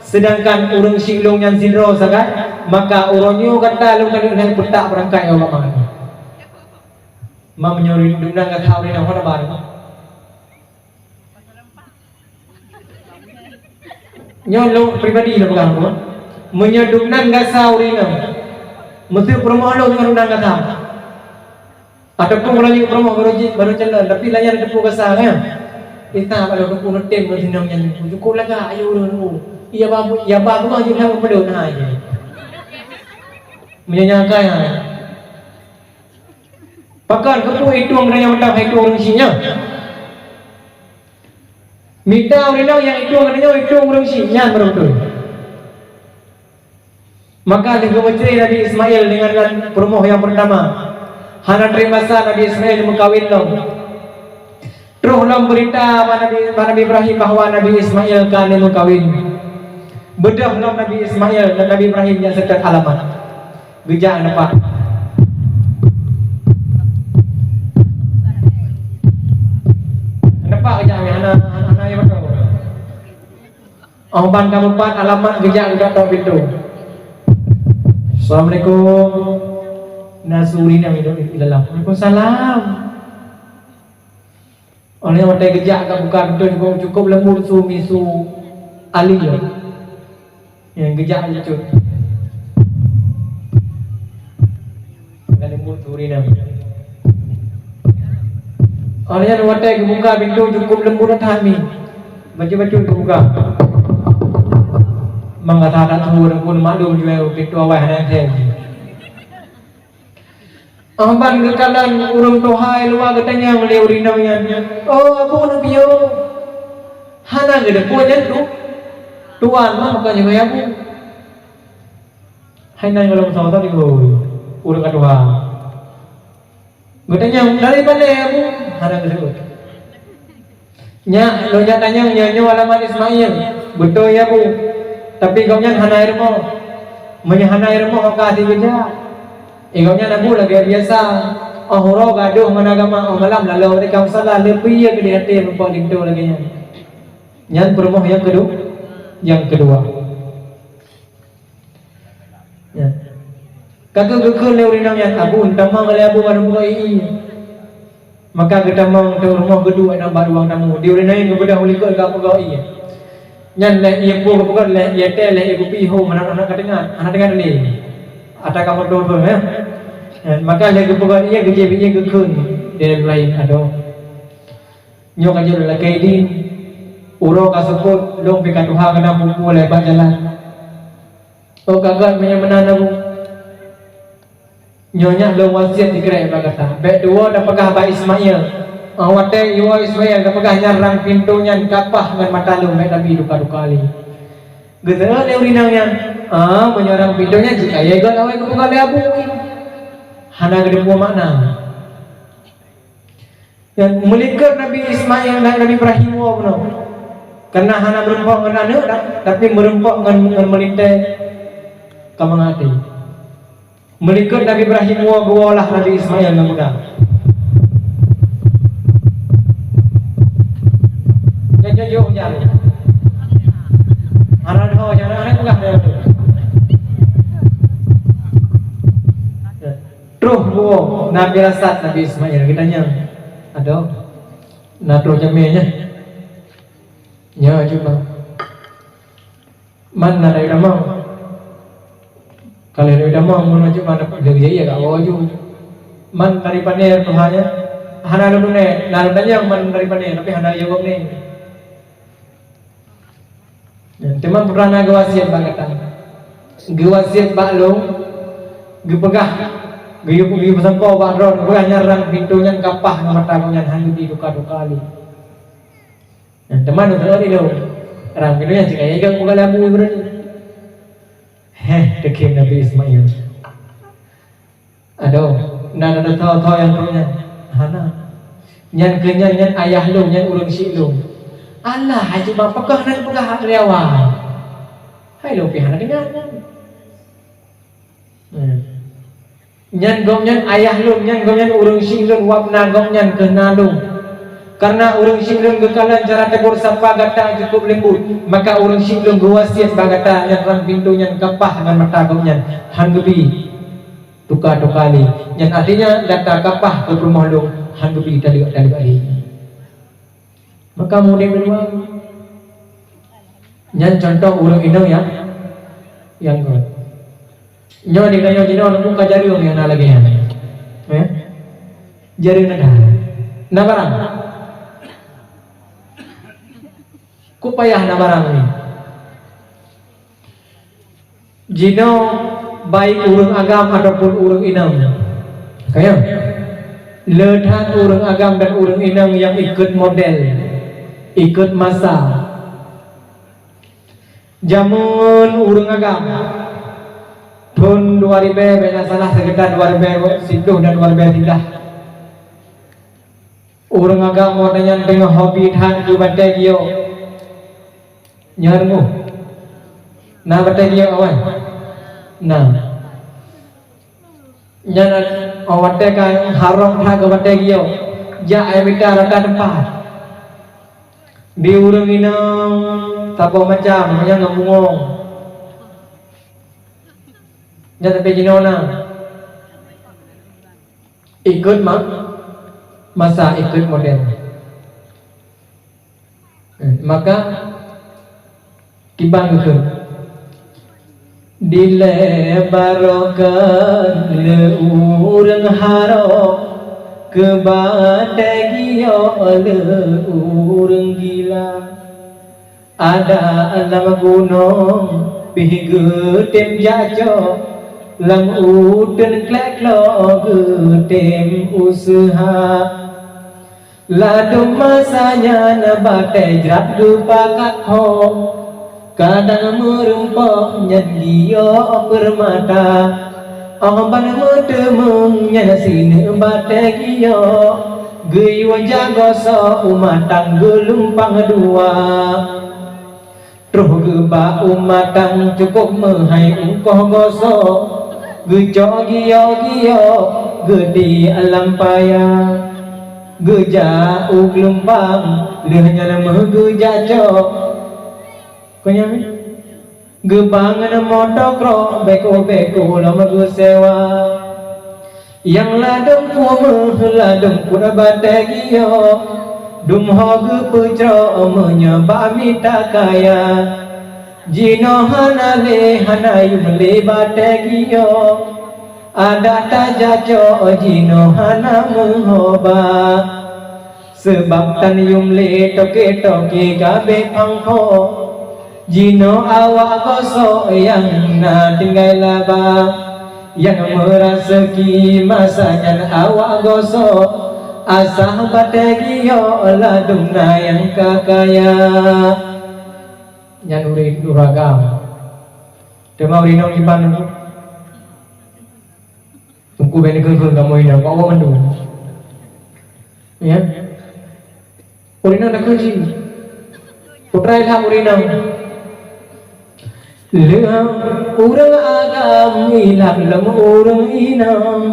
seudangkan ureueng syik lôn nyan sidroe sagai, maka uroe nyoe gata lôn keuneuk lheueh peutak beurangkat ngon ulama nyoe. Ma meunyoe dumnan gata ureueng inong hana barô. Nyoe lôn pribadi lôn peugah lôn. Meunyoe dumnan gasa ureueng inong, meuseu peurumoh lôn ngon dumnan gasa. Ataupun kalau nyoe peurumoh baru jih, baru calon, tapi lagèe nyan teupeu gasa, kan? Kita kalau teupeu neutem ngon sinong nyan, cukôp lagak, ayo ureueng, oh. Iya ba, iya ba bunga jih lam peuleueh na aja. Meunyoe nyan kan, ha. Pakon keupeue itong geutanyoe mantong hai itong ureueng syik nyan? Mita ureueng inong nyang itong geutanyoe itong ureueng syik nyan baru beutôi. Maka lheueh geumeucre Nabi Ismail deungon nan peurumoh nyang peurtama, hana teurimasa Nabi Ismail meukawen lom. Troh lom beurita bak Nabi, bak Nabi Ibrahim bahwa Nabi Ismail ka neumeukawen. Beudôh lom Nabi Ismail dan Nabi Ibrahim nyang seutôt alamat. Geujak neupak. Neupak geujak, hana, hana, hana nyang beutôi. Óh ban ka meupat alamat geujak geudak tok pintoe. "Assalamualaikum." Na su ureueng inong di dalam. "Waalaikumsalam." Óh lheueh watèe geujak ka buka pintoe, cukôp, cukôp leumbot su, miseue alèh. Nyang geujak lucut. Ka leumbot su ureueng inong. Óh lheueh nyan watèe geubuka pintoe cukôp leumbot that mi. Bacut-bacut geubuka. Mang gata that su ureueng pun maklum jih pintoe awai hana thèe. Óh ban geukalon ureueng tuha luwa geutanyong lé ureueng inong nyan, "Oh, Abu, neupiôh?" Hana geuteupeue nyan tu. Tuan mah bukan nyoe Abu. Hai nan gohlom soe-soe di ureueng ka tuha. Geutanyong, "Dari pane, Abu?" Hana geuteupeue. "Nyak, lôn jak tanyong nyoe, nyoe alamat Ismail." "Beutôi, ya, Bu. Tapi gobnyan hana ié rumoh." "Meunyoe hana ié rumoh, ka até geujak." "Eh, gobnyan, Abu, lagèe biasa. Óh uroe gadôh ngon agama, óh malam laloe di musala, leubeh ié keudéh até meupo linto lagèe nyan." Nyan peurumoh nyang keudua, nyang keudua. Ya. Ka geukheun lé ureueng inong nyan, "Abu, tamong lé Abu, bak rumoh ié." Maka geutamong teuh rumoh geuduek nyan bak ruang tamu. Di ureueng inong nyan geubeudôh u likot ka peugöt ié. Nyan lhèe ié peue geupeugöt, lhèe ié teh, lhèe ié kupi, ho, meunan aneuk ka teuingat, hana teuingat lé. Ata ka meuthôn-thôn, ya. Ya, maka lhèe geupeugöt ié, geujép ié geukheun di laén adoe. Nyoe ka jeuet lakèe idin. Uroe ka seupôt, lôn pih ka tuha keunan peue-peue lé bak jalan. Oh, ka gèt meunyoe meunan, Abu. Nyoe nyak lôn wasiet dikeurèk bak gata. Bèk tuwoe tapeugah bak Ismail. Óh watèe iwoe Ismail tapeugah nyan rang pintoe nyan ka paih ngon mata lôn, bèk tabi duka-duka lé. Geuseuôt lé ureueng inong nyan, "Ah, meunyoe rang pintoe nyan jikayèe gèt awai geupeugah lé Abu." Hana geuteupeue makna. Nyan meulikot Nabi Ismail dan Nabi Ibrahim woe bunoe. Kareuna hana meureumpok ngon aneuk, tapi meureumpok ngon, ngon meulintèe ka mangat até. Meulikot Nabi Ibrahim woe geuwoe lah Nabi Ismail nyang muda. Nyan jok-jok ujan. Hana deuh, hana, hana peugah dia tu. Troh woe na firasat Nabi Ismail geutanyong, "Adoe, na troh jamé nyan?" "Nyo, Abu, man." "Man na dari tamong?" "Ka lheueh dari tamong, man Abu, man na dari jih ka woe Abu." "Man dari pane tuha nyan?" "Hana lôn tuléh, na lôn tanyong man dari pane, tapi hana jaweueb nyan." Nyan, teuma putra na geuwasiet bak gata. Geuwasiet bak lôn, geupeugah, geuyue, geuyue peusampoe bak droe, geupeugah nyan rang pintoe nyan ka paih ngon mata gobnyan, hana jiduka-duka lé. Teuma nyoe teuka di lôn. Ram keunoe nyang cit kayèe gak buka labu ibrani. Heh, teukhém Nabi Ismail. Adoh, na ada tho-tho nyang trok nyan. Hana. Nyan keu nyan, nyan ayah lôn, nyan ureueng syik lôn. Alah, hai cuma peugah nan peugah hak dari awai. Hai lôn pih hana deungoe nyan. Hmm. Nyan gobnyan ayah lôn, nyan gobnyan ureueng syik lôn, wab na gobnyan keuh na lôn. Kareuna ureueng syik lôn geukalon cara teupeu sapa gata cukôp leumbot, maka ureueng syik lôn geuwasiet bak gata nyan ram pintoe nyan kapah ngon mata gobnyan, han geubi tuka-tuka lé. Nyan artinya gata kapah keu peurumoh lôn, han geubi taleuek-taleuek lé. Maka murit dua. Nyan contoh ureueng inong nyang, nyang göt. Nyoe di tanyoe jinoe nunggu ka jareueng nyang na lagèe nyan. Eh? Jareueng na. Na barang. Ku payah na barang ni. Jinoe baik ureueng agam ataupun ureueng inong. Ka nyo? Le that ureueng agam dan ureueng inong nyang ikot model, ikot masa. Jameun ureueng agam, thon dua ribèe, bèk na salah, sekitar dua ribèe siplôh dan dua ribèe siblah. Ureueng agam watèe nyan teungoh hobi that keu batèe giyok. Nyan rumoh. Na batèe giyok awai? Na. Nyan, oh, watèe ka harong that keu batèe giyok, jak ayah mita rata teumpat. Di ureueng inong saboh macam, nyang ngon bungong. Nyan tapi jinoe na. Ikot ma-, masa, ikot model. Eh, maka kiban geukheun. Dilèe barokon le ureueng harok, keu batèe giyok le ureueng gila. Adak lam gunong pih geutem jak cok, lam uteuen klek-klok geutem useuha. Ladôm masa nyan batèe jrat geupakat kho, kadang meurumpok nyan giyok peurmata. Óh ban meuteumeung nyan sineuk batèe giyok, geuyue jak gosok u matang geulumpang dua. Troh geuba u matang cukôp meuhai ungkoh gosok, geucok giyok-giyok geudi lam paya. Geujak u geulumpang, lheueh nyan meuh geujak cok. Kon nyan, geuba ngon moto krok, beko-beko lom geusewa. Nyang ladôm kumeung ladôm pura batèe giyok, dum ho geupeucrok meunyoe bak mita kaya. Jinoe hana lé hana yum lé batèe giyok, adak tajak cok jinoe hana meuhoba. Seubab tan yum lé toke-toke ka abéh pangko. Jinoe awak gosok nyang na tinggai laba, nyang meuraseuki masa nyan awak gosok, asah batèe giyok ladôm na nyang ka kaya. Nyan ureueng duragam. Teuma ureueng inong kiban. Teungku bèk neukheun-kheun kamoe inong, kok awak mandum. Ya. Ureueng inong takheun cit. Putra ilham ureueng inong. Lheueh ureueng agam ilham lom ureueng inong.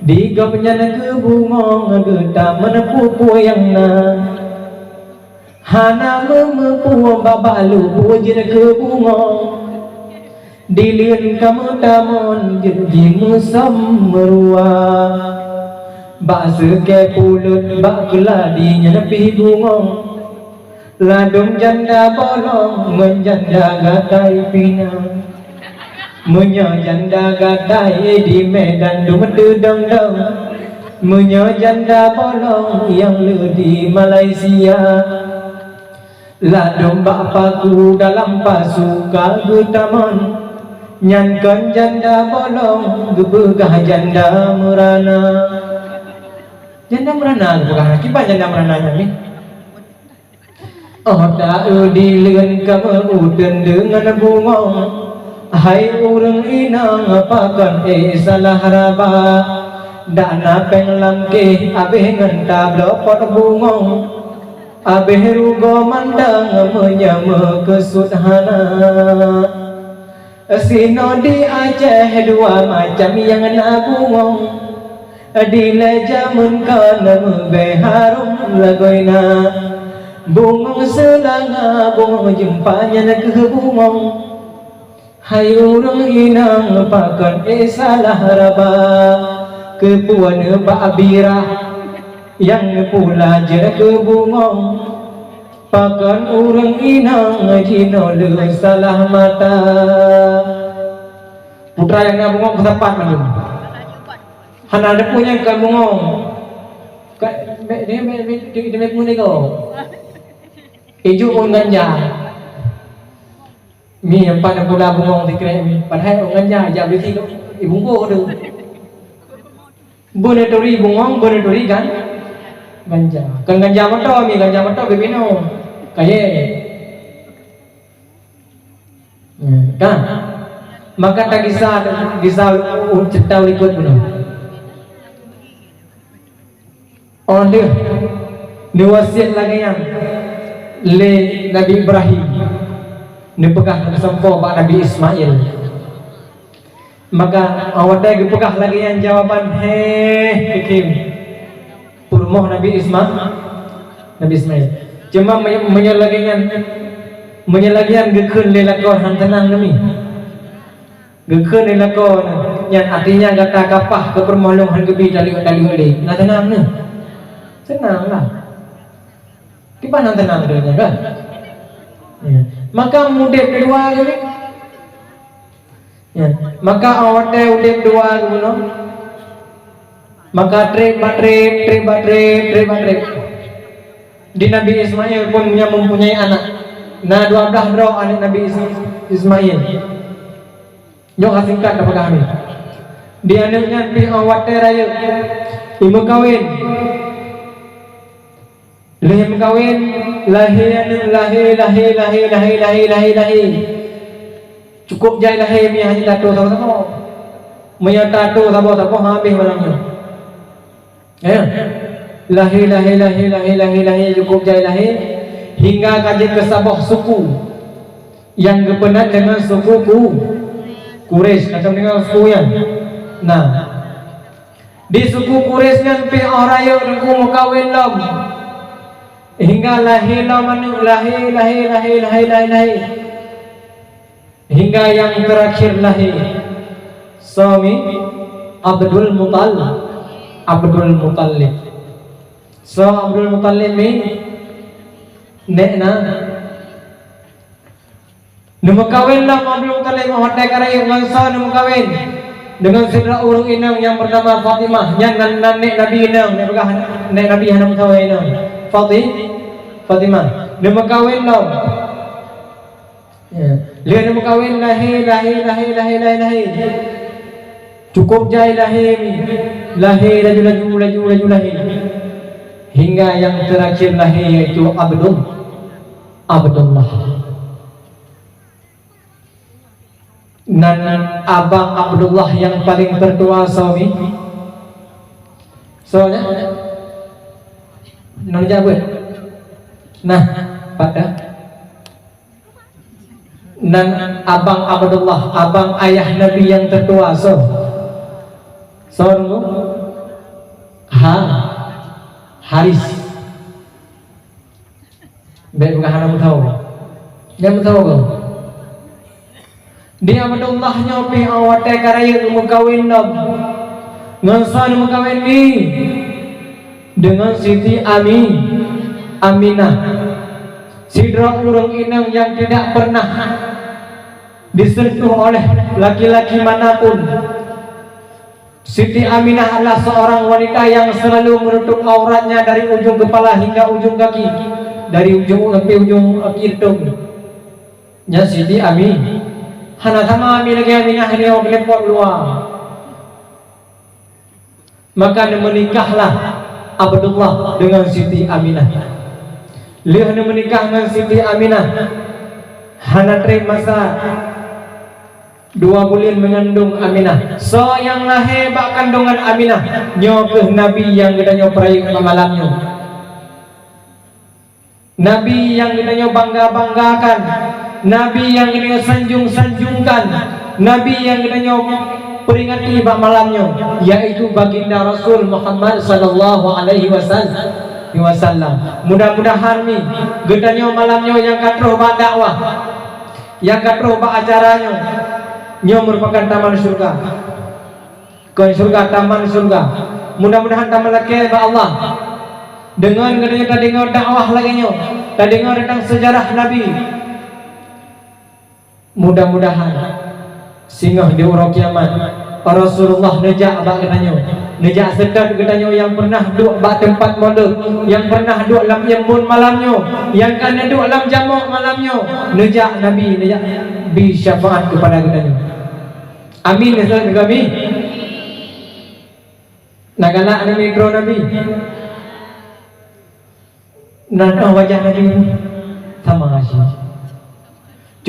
Di gobnyan keu bungong geutamong peue-peue nyang na. Hana meumeupeue babah lubôh jeuet keu bungong. Dileuen ka meutamong jeuet jimusöm meurua. Bak seukée pulot bak keuladi nyan pih bungong. Ladôm janda bolong ngon janda gatai pih na. Meunyoe janda gatai di Medan dum teudong-dong, meunyoe janda bolong nyang le di Malaysia. Ladôm bak paku dalam pasu ka geutamong, nyan kon janda bolong geupeugah janda meurana. Janda meurana geupeugah, kiban janda meurana nyan ni? Oh, ta-eu dileuen ka meu-uteuen deungon bungöng, hai ureuëng inong pakon éh salah raba. Dak na péng lam kéh abéh ngon tabloe pot bungöng, abéh rugoe mandang meunyoe meukeusut hana. Sinoe di Aceh dua macam nyang na bungöng. Dilée jameun kon meubée harôm lagoina. Bungöng seulanga, bungöng jeumpa nyan keuh bungöng. Hai ureuëng inong pakon éh salah raba. Keupeue neubak birah nyang neupula jeuet keu bungöng. Pakon ureuëng inong jinoe le salah mata. Putra nyang na bungöng keusapat mandum. Hana ada pun nyang ka bungöng. Ka, me, me, me, me, di, di, me, me, Ijuk ôn ganja. Mi empat pula bungöng sikrek mi. Padahai ôn ganja, jak beli si ibungkus tu. Beuna turi bungöng, beuna turi gan, ganja. Kan ganja moto mi, ganja moto bibino. Kayèe. Ya, kan? Maka tagisa, gisa u-, u-, ceurita likot bunoe. Óh lheueh neuwasiet lagèe nyan lé Nabi Ibrahim, neupeugah neupeusampoe bak Nabi Ismail. Maka, watèe geupeugah lagèe nyan jawaban, "Héh, keukim," peurumoh Nabi Isma-, Nabi Ismail. Cuma meunyoe, meunyoe lagèe nyan, meunyoe lagèe nyan geukheun lé lakoe, han teunang neumi. Geukheun lé lakoe nyan, artinya gata kapah keu peurumoh lôn han geubi taleuek-taleuek lé. Na teunang neuh? Teunang lah. Kiban han teunang lé nyan kan? Ya. Maka udép dua kali. Ya, maka watèe udép dua geubunoe, maka trép bak trép, trép bak trép, trép bak trép. Di Nabi Ismail pun nyang mempunyai anak. Na dua blah droe aneuk Nabi Is-, Ismail. Nyoe ka singkat tapeugah nyoe. Di aneuk nyan pih watèe rayeuk, imeukawen. Lheueh meukawen, lahé aneuk, lahé, lahé, lahé. Cukôp jai lahé, meunyoe hana tato saboh-saboh. Meunyoe tato saboh-saboh, habéh malam nyoe. Ya. Lahé, lahé, lahé, cukôp jai lahé. Hingga ka jeuet keu saboh suku nyang geupeunat deungon suku Ku-, Quraisy, atau deungon suku nyan. Nah. Di suku Quraisy nyan pih óh rayeuk teungku meukawen lom. Hingga lahé lom aneuk, lahé, lahé. Hingga nyang teurakhir lahé. Soe mi? Abdul Muttalib. Abdul Muttalib. Soe Abdul Muttalib mi? Nek na Neumeukawen lom Abdul Muthalib, watèe ka rayeuk ngon soe neumeukawen? Deungon sidroe ureueng inong nyang beunama Fatimah, nyan nan, nan nek Nabi inong, neupeugah nek Nabi hana meusawa inong. Fati-, Fatimah. Neumeukawen lom. Ya. Lheueh neumeukawen, lahé, lahé, lahé. Cukôp jai lahé, lahé laju, laju, laju, laju lahé. Hingga nyang teurakhir lahé, yaitu Abdul-, Abdullah. Nan abang Abdullah nyang paleng teutua soe mi? Soe nyan? Nan jabeut. Nah, pada. Nan abang Abdullah, abang ayah Nabi nyang teutua soe? Soe nunggu? Ha-, Haris. Bèk peugah hana meusawa. Nyang meusawa kah? Di Abdullah nyoe pih watèe ka rayeuk geumeukawen lom. Ngon soe neumeukawen mi? Deungon Siti Ami-, Aminah. Sidroe ureueng inong nyang tidak pernah disentuh oleh laki-laki manapun. Siti Aminah adalah seorang wanita yang selalu menutup auratnya dari ujung kepala hingga ujung kaki, dari ujung sampai ujung kaki teutôp. Nyan Siti Ami-, hana sama Ami lagèe Aminah nyoe, geuleumpot luwa. Maka menikahlah Abdullah dengan Siti Aminah. Lheueh neumeunikah ngon Siti Aminah, hana treb masa dua buleuen meungandong Aminah. Soe nyang lahé bak kandongan Aminah? Nyoe kheueh Nabi nyang geutanyoe peurayeuk bak malam nyoe. Nabi nyang geutanyoe bangga-banggakan, Nabi nyang geutanyoe sanjong-sanjongkan, Nabi nyang geutanyoe peuringati bak malam nyoe, yaitu Baginda Rasul Muhammad sallallahu alaihi wasallam. Mudah-mudahan mi geutanyoe malam nyoe nyang ka troh bak dakwah, nyang ka troh bak acara nyoe, nyoe meurupakan taman syurga. Kon syurga, taman syurga. Mudah-mudahan tameulakée bak Allah. Deungon geutanyoe tadeungoe dakwah lagée nyoe, tadeungoe teuntang seujarah Nabi. Mudah-mudahan singoh di uroe kiamat, Rasulullah neujak bak geutanyoe, neujak seutôt geutanyoe nyang peureunah duek bak teumpat modot, nyang peureunah duek lam iémbon malam nyoe, nyang ka neuduek lam jamok malam nyoe, neujak Nabi, neujak bi syafaat keupada geutanyoe. Amin, ya Tuhan kami. Na galak aneuk droe Nabi. Na teuh wajah Nabi sama aja.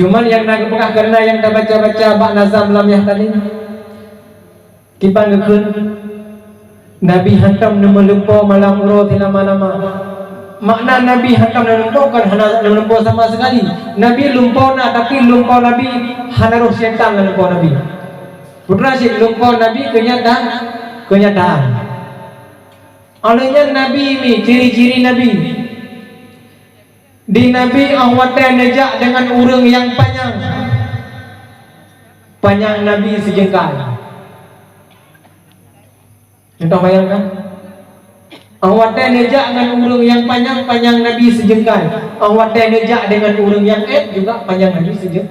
Cuman nyang na geupeugah karena nyang tabaca-baca bak nazam lam yah tadi. Kiban geukheun, Nabi hantom neumeulumpo malam uroe silama-lama. Makna Nabi hantom neulumpo kon hana neulumpo sama sekali. Nabi lumpo na, tapi lumpo Nabi hana roh syaitan lam lumpo Nabi. Putra cit lumpo Nabi keunyata-, keunyataan. Óh lheueh nyan Nabi mi ciri-ciri Nabi. Di Nabi óh watée neujak deungon ureuëng nyang panyang. Panyang Nabi sijeungkai. Contoh bayangkan. Óh watée neujak ngon ureuëng nyang panyang, panyang Nabi sijeungkai. Óh watée neujak deungon ureuëng nyang ék juga panyang Nabi sijeu-,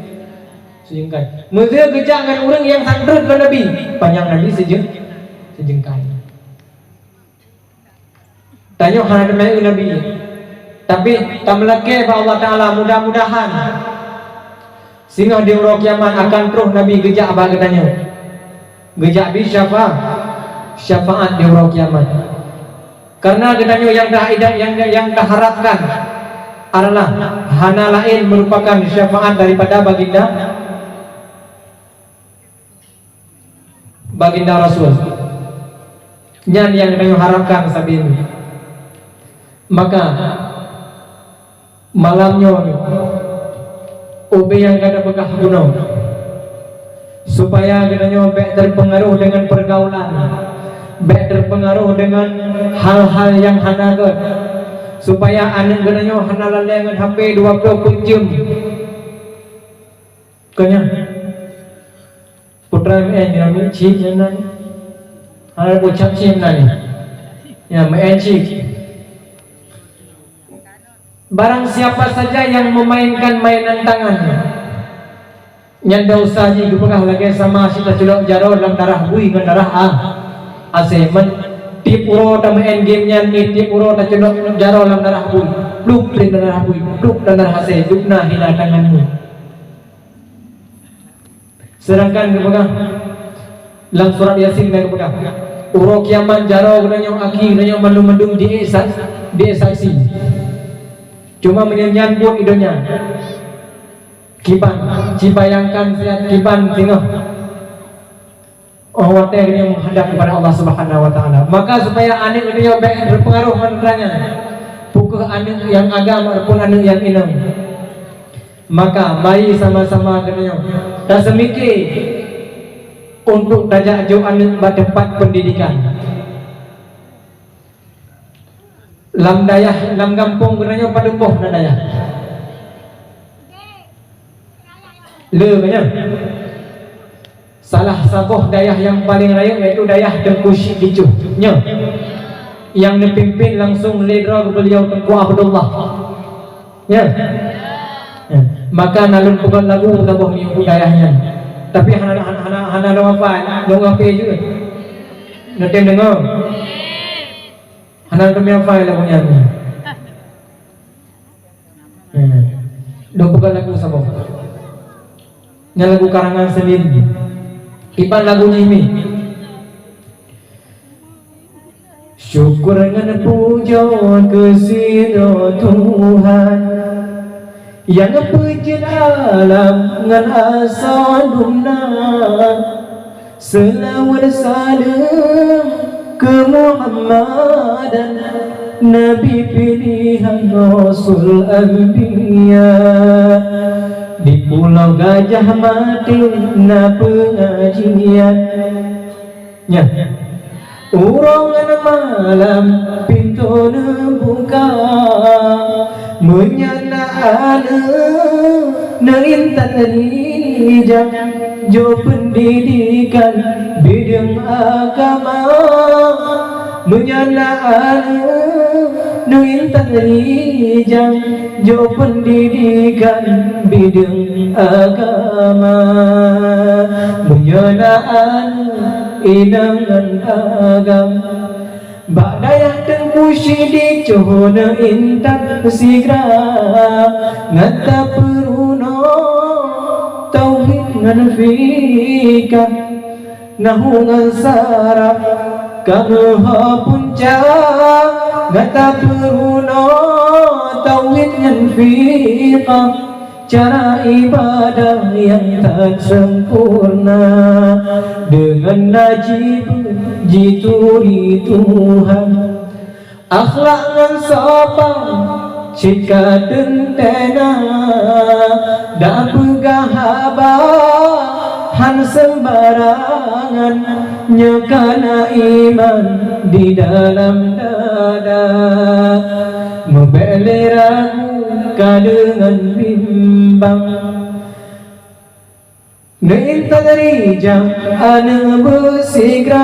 sijeungkai. Meuseu geujak ngon ureuëng nyang santreut keu Nabi, panyang Nabi sijeu-, sijeungkai. Tanyoe hana teumé Nabi. Tapi tameulakée bak Allah Taala, mudah-mudahan singoh di uroe kiamat akan troh Nabi geujak bak geutanyoe. Geujak bi syafa-, syafaat di uroe kiamat. Karena geutanyoe nyang ta-, nyang, nyang, nyang taharapkan adalah hana laén meurupakan syafaat daripada baginda Baginda Rasul. Nyan nyang geutanyoe harapkan sabe nyoe. Maka, malam nyoe, ubé nyang ka tapeugah bunoe, supaya geutanyoe bék terpengaruh dengan pergaulan, bék terpengaruh dengan hal-hal nyang hana gét, supaya aneuk geutanyoe hana lalée ngon H P dua ploh peuet jeuem. Kon nyan. Putra meu'én nyoe cit nyan na. Hana bucap cit na ni. Ya, meu'én cit. Barang siapa saja yang memainkan mainan tangannya, nyan dosa jih geupeugah lagée sama cit taculok jaroe lam darah bui ngon darah a-, asée. Man tieb uroe tameu'én game nyan, tieb uroe taculok jaroe lam darah bui. Plup lam darah bui, plup lam darah asée, dubna hina tanganmu. Sedangkan geupeugah lam surat Yasin na geupeugah, uroe kiamat jaroe geutanyoe, aki geutanyoe mandum-mandum di-, di-, saksi. Cuma meunyoe nyan buet di donya, kiban, cibayangkan siat kiban singoh. Oh watée geutanyoe menghadap kepada Allah Subhanahu wa Taala. Maka supaya aneuk geutanyoe bék terpengaruh ngon ranyan, peu kheueh aneuk nyang agam ataupun aneuk nyang inong. Maka mari sama-sama geutanyoe taseumike untuk tajak jok aneuk bak teumpat pendidikan. Lam dayah, lam gampông geutanyoe padum boh na dayah? Le nyan. Salah saboh dayah nyang paleng rayeuk yaitu dayah Teungku Syik Dicuh. Nyoe. Nyang neupimpin langsung lé droe beuliau Teungku Abdullah. Nyoe. Nyoe. Maka na lôn peugah lagu saboh nyoe u dayah nyan. Tapi hana, hana, hana, hana lôn hafai, lôn hafai jeuet. Neutem deungoe. Hana lôn hafai lagu nyan. Hmm. Dua peugah lagu saboh. Nyan lagu karangan sendiri. Iban lagu jih mi. Syukur ngon pujoe keu sidroe Tuhan, nyang peujeuet alam ngon asoe dumna. Seulaweuet saleuem keu Muhammadan, Nabi piléhan Rasul Anbiya. Di Pulo Gajah Mada na peungajian. Nyan. Uroe ngon malam pintoe neubuka, meunyan na aneuk neuintat rijang, jok peundidikan bideueng agama. Meunyan na aneuk neuintat rijang, jok peundidikan bideueng agama. Meunyoe na aneuk inong ngon agam, bak dayah Teungku Sidicôh neuintat sigra, ngon tapeurunoe tauhid ngon fikah. Nahu ngon saraf ka meuho punca, ngon tapeurunoe tauhid ngon fikah. Cara ibadah nyang that sempurna, deungon na jibeuet jituri Tuhan. Akhlak ngon sopan cit ka teuntèe na, dak peugah haba han seumbarangan, nyoe ka na iman di dalam dada. Meubèk lé ragu ka deungon bimbang. Neuintat rijang aneuk beusigra,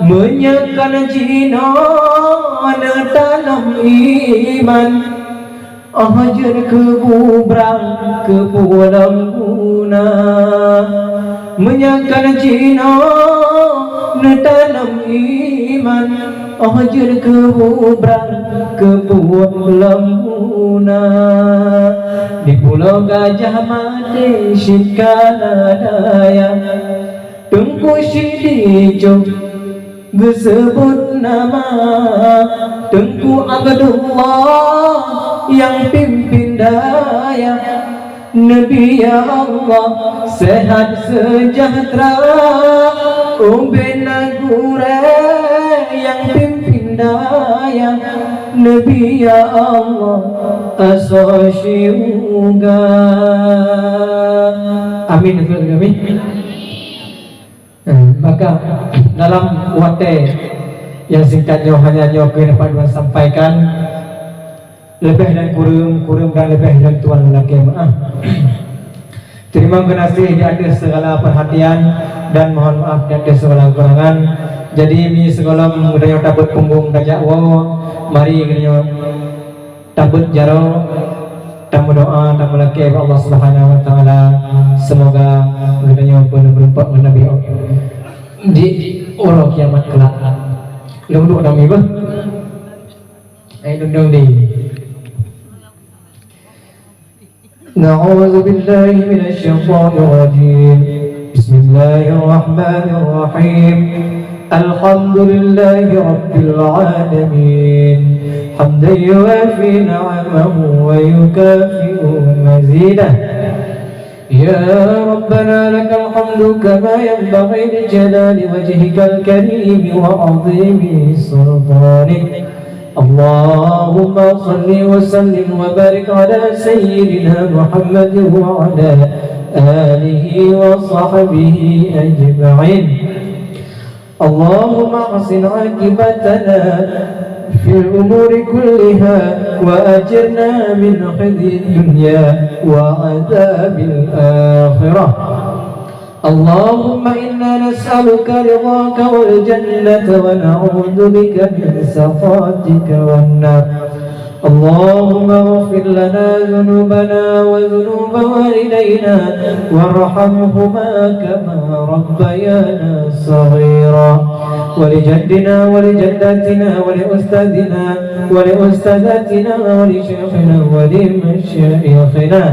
meunyoe kon jinoe neutanom iman, 'oh jeuet keu bubrang keu peue lom guna. Meunyoe kon jinoe neutanom iman, 'oh jeuet keu bubrang keu peue lom guna. Di Pulo Gajah Mada cit ka na dayah, Teungku Sidicôh geuseubut nama, Teungku Abdullah nyang pimpin dayah. Neubi ya Allah seuhat seujahteura, ubé na gurèe nyang pimpin dayah. Neubi ya Allah asoe syeuruga. Amin. Amin. Eh, maka dalam watèe nyang singkat nyoe hanya nyoe keuh dapat ulôn sampaikan. Leubeh dan kureueng, kureueng dan leubeh lôn tuan lakèe meu'ah. Teurimong geunaséh di ateueh segala perhatian dan mohon maaf di ateueh segala kekurangan. Jadi, mi sigohlom geutanyoe tabeuet punggong tajak woe, mari geutanyoe tabeuet jaroe, tameudoa, tameulakèe bak Allah Subhanahu wa Taala, seumoga geutanyoe peuneuk meurumpok ngon Nabi di uroe kiamat keulak. Lôn duek dong ié beuh. Hai lôn dong di. أعوذ بالله من الشيطان الرجيم. بسم الله الرحمن الرحيم. الحمد لله رب العالمين. حمدا يوافي نعمه ويكافئ مزيده. يا ربنا لك الحمد كما ينبغي لجلال وجهك الكريم وعظيم سلطانك. اللهم صل وسلم وبارك على سيدنا محمد وعلى آله وصحبه أجمعين. اللهم أحسن عاقبتنا في الأمور كلها وأجرنا من خزي الدنيا وعذاب الآخرة. اللهم إنا نسألك رضاك والجنة ونعوذ بك من سخطك والنار. اللهم اغفر لنا ذنوبنا وذنوب والدينا وارحمهما كما ربيانا صغيرا. ولجدنا ولجدتنا ولأستاذنا ولأستاذتنا ولشيخنا ولمشايخنا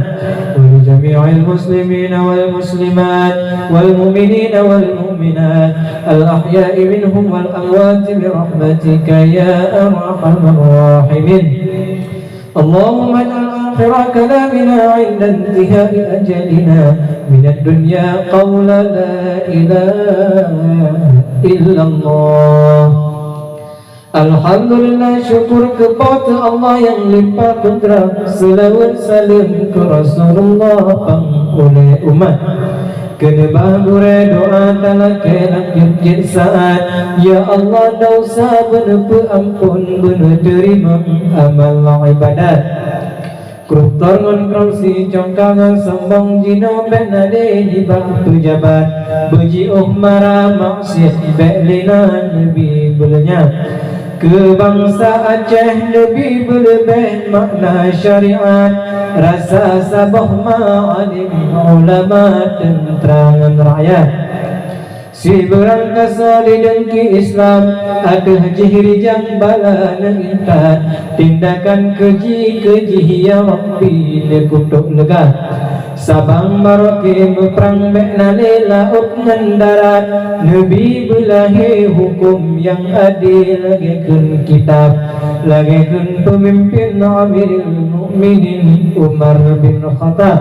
ولجميع جميع المسلمين والمسلمات والمؤمنين والمؤمنات الأحياء منهم والأموات برحمتك يا أرحم الراحمين. اللهم اجعل آخر كلامنا عند انتهاء أجلنا من الدنيا قول لا إله إلا الله. Alhamdulillah, syukur keu Po teu Allah nyang limpah kudrat, seulaweuet saleuem keu Rasulullah pang ulée umat. Keuneubah gurée doa talakée lam jeuet-jeuet saát, ya Allah, desya beuneupeuamphon, beuneuteurimong amal iébadat. Kruptor ngon krongsi, congka ngon sombong, jinoe bék na lé nibak peujabat, beujiôh mara maksiat, bék lé na neubi beuleunyat. Keu bansa Aceh neubi beuleubeh makna syariat, rasa saboh ma alim ulama teuntra ngon rakyat. Sibeurang kasoe dideungki Islam, ateueh jih rijang bala neuintat, tindakan keuji-keuji ya Rabbi neukutôb leugat. Sabang barokée meuprang bék na lé laôt ngon darat, neubi beulahé huköm nyang adé lagée kheun kitab, lagée kheun peumimpén Amirul Mukminin Umar bin Khattab.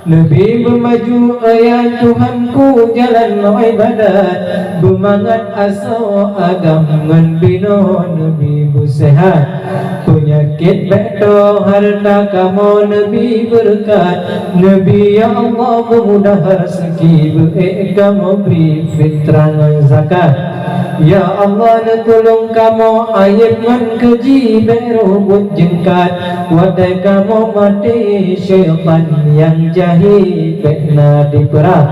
Neubi beumaju, ya Tuhanku, jalan iébadat, beumangat asoe agam ngon binoe neubi beuseuhat. Peunyakét bék toe, hareuta kamoe neubi beureukat, neubi ya Allah beumudah raseuki, beu-ék kamoe bri fitrah ngon zakat. Ya Allah, neutulông kamoe, ayeb ngon keuji bék roh buet jeungkat, watée kamoe maté syaitan nyang jahé bék na dipeurab.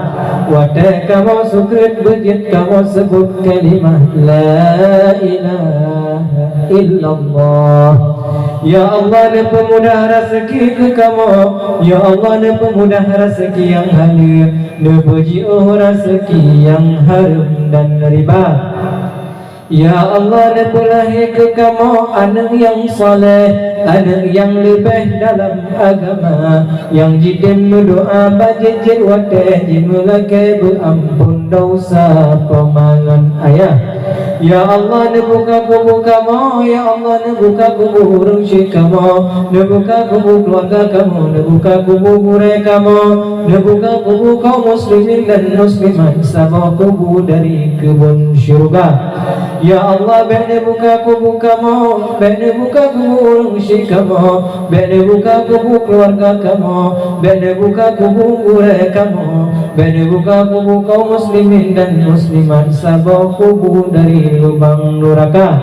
Watée kamoe sukréet beujeuet kamoe seubut kalimah la ilaha illallah. Ya Allah, neupeumudah raseuki keu kamoe. Ya Allah, neupeumudah raseuki nyang haleue, neubeujiôh raseuki nyang hareuem dan riba. Ya Allah, neupeulahé keu kamoe aneuëk nyang saleh, aneuëk nyang leubeh dalam agama, nyang jitem meudoá bak jeuet-jeuet watée jimeulakée beuamphon desya poma ngon ayah. Ya Allah, neubuka kubu kamoe, ya Allah, neubuka kubu ureuëng syik kamoe, neubuka kubu keuluwarga kamoe, neubuka kubu gurée kamoe, neubuka kubu kaum muslimin dan muslimat saboh kubu dari keubon syeuruga. Ya Allah, bék neubuka kubu kamoe, bék neubuka kubu ureuëng syik kamoe, bék neubuka kubu keuluwarga kamoe, bék neubuka kubu gurée kamoe, bék neubuka kubu kaum muslimin dan muslimat saboh kubu dari lubang nuraka.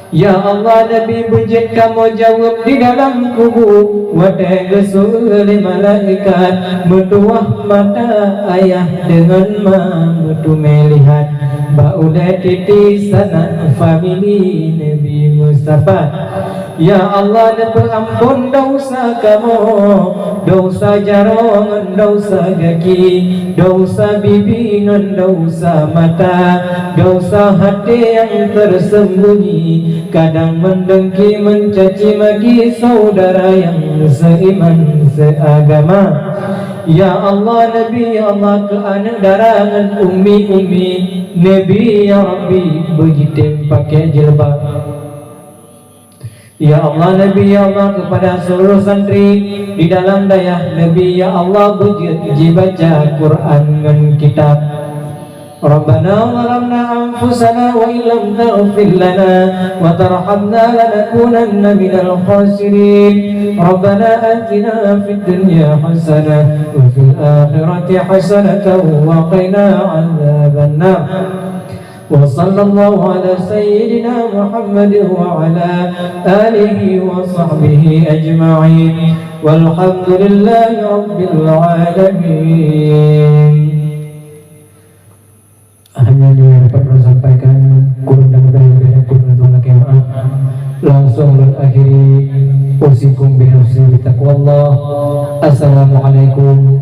Ya Allah, neubi beujeuet kamoe jaweueb di dalam kubu, watée geuseuôt lé malaikat, meutuwah mata ayah deungon ma meuteumé lihat, bak ulée titi sanak famili neubi meusapat. Ya Allah, neupeuamphon desya kamoe, desya jaroe ngon desya gaki, desya bibi ngon desya mata, desya até nyang teurseumbunyi, kadang meudengki, meucaci maki syedara nyang seuiman seuagama. Ya Allah, neubi, ya Allah, keu aneuëk dara ngon ummi-ummi, neubi, ya Rabbi, beujitem pakai jilbab. Ya Allah, neubi, ya Allah, keupada seuluruh santri di dalam dayah, neubi, ya Allah, beujeuet jibaca Quran ngon kitab. Rabbana zalamna anfusana wa illam taghfir lana wa tarhamna lanakunanna minal khasirin. Rabbana atina fid dunya hasanah wa fil akhirati hasanatan wa qina adzabannar. Wa sallallahu ala sayyidina Muhammad wa ala alihi wa sahbihi ajma'in. Walhamdulillahi rabbil alamin. Hanya nyoe dapat ulôn sampaikan, kurang dan lebih, lebih dan kurang Tuhan lakée maaf. Langsung ulôn akhiri, usikum binafsi bitaqwallah. Assalamualaikum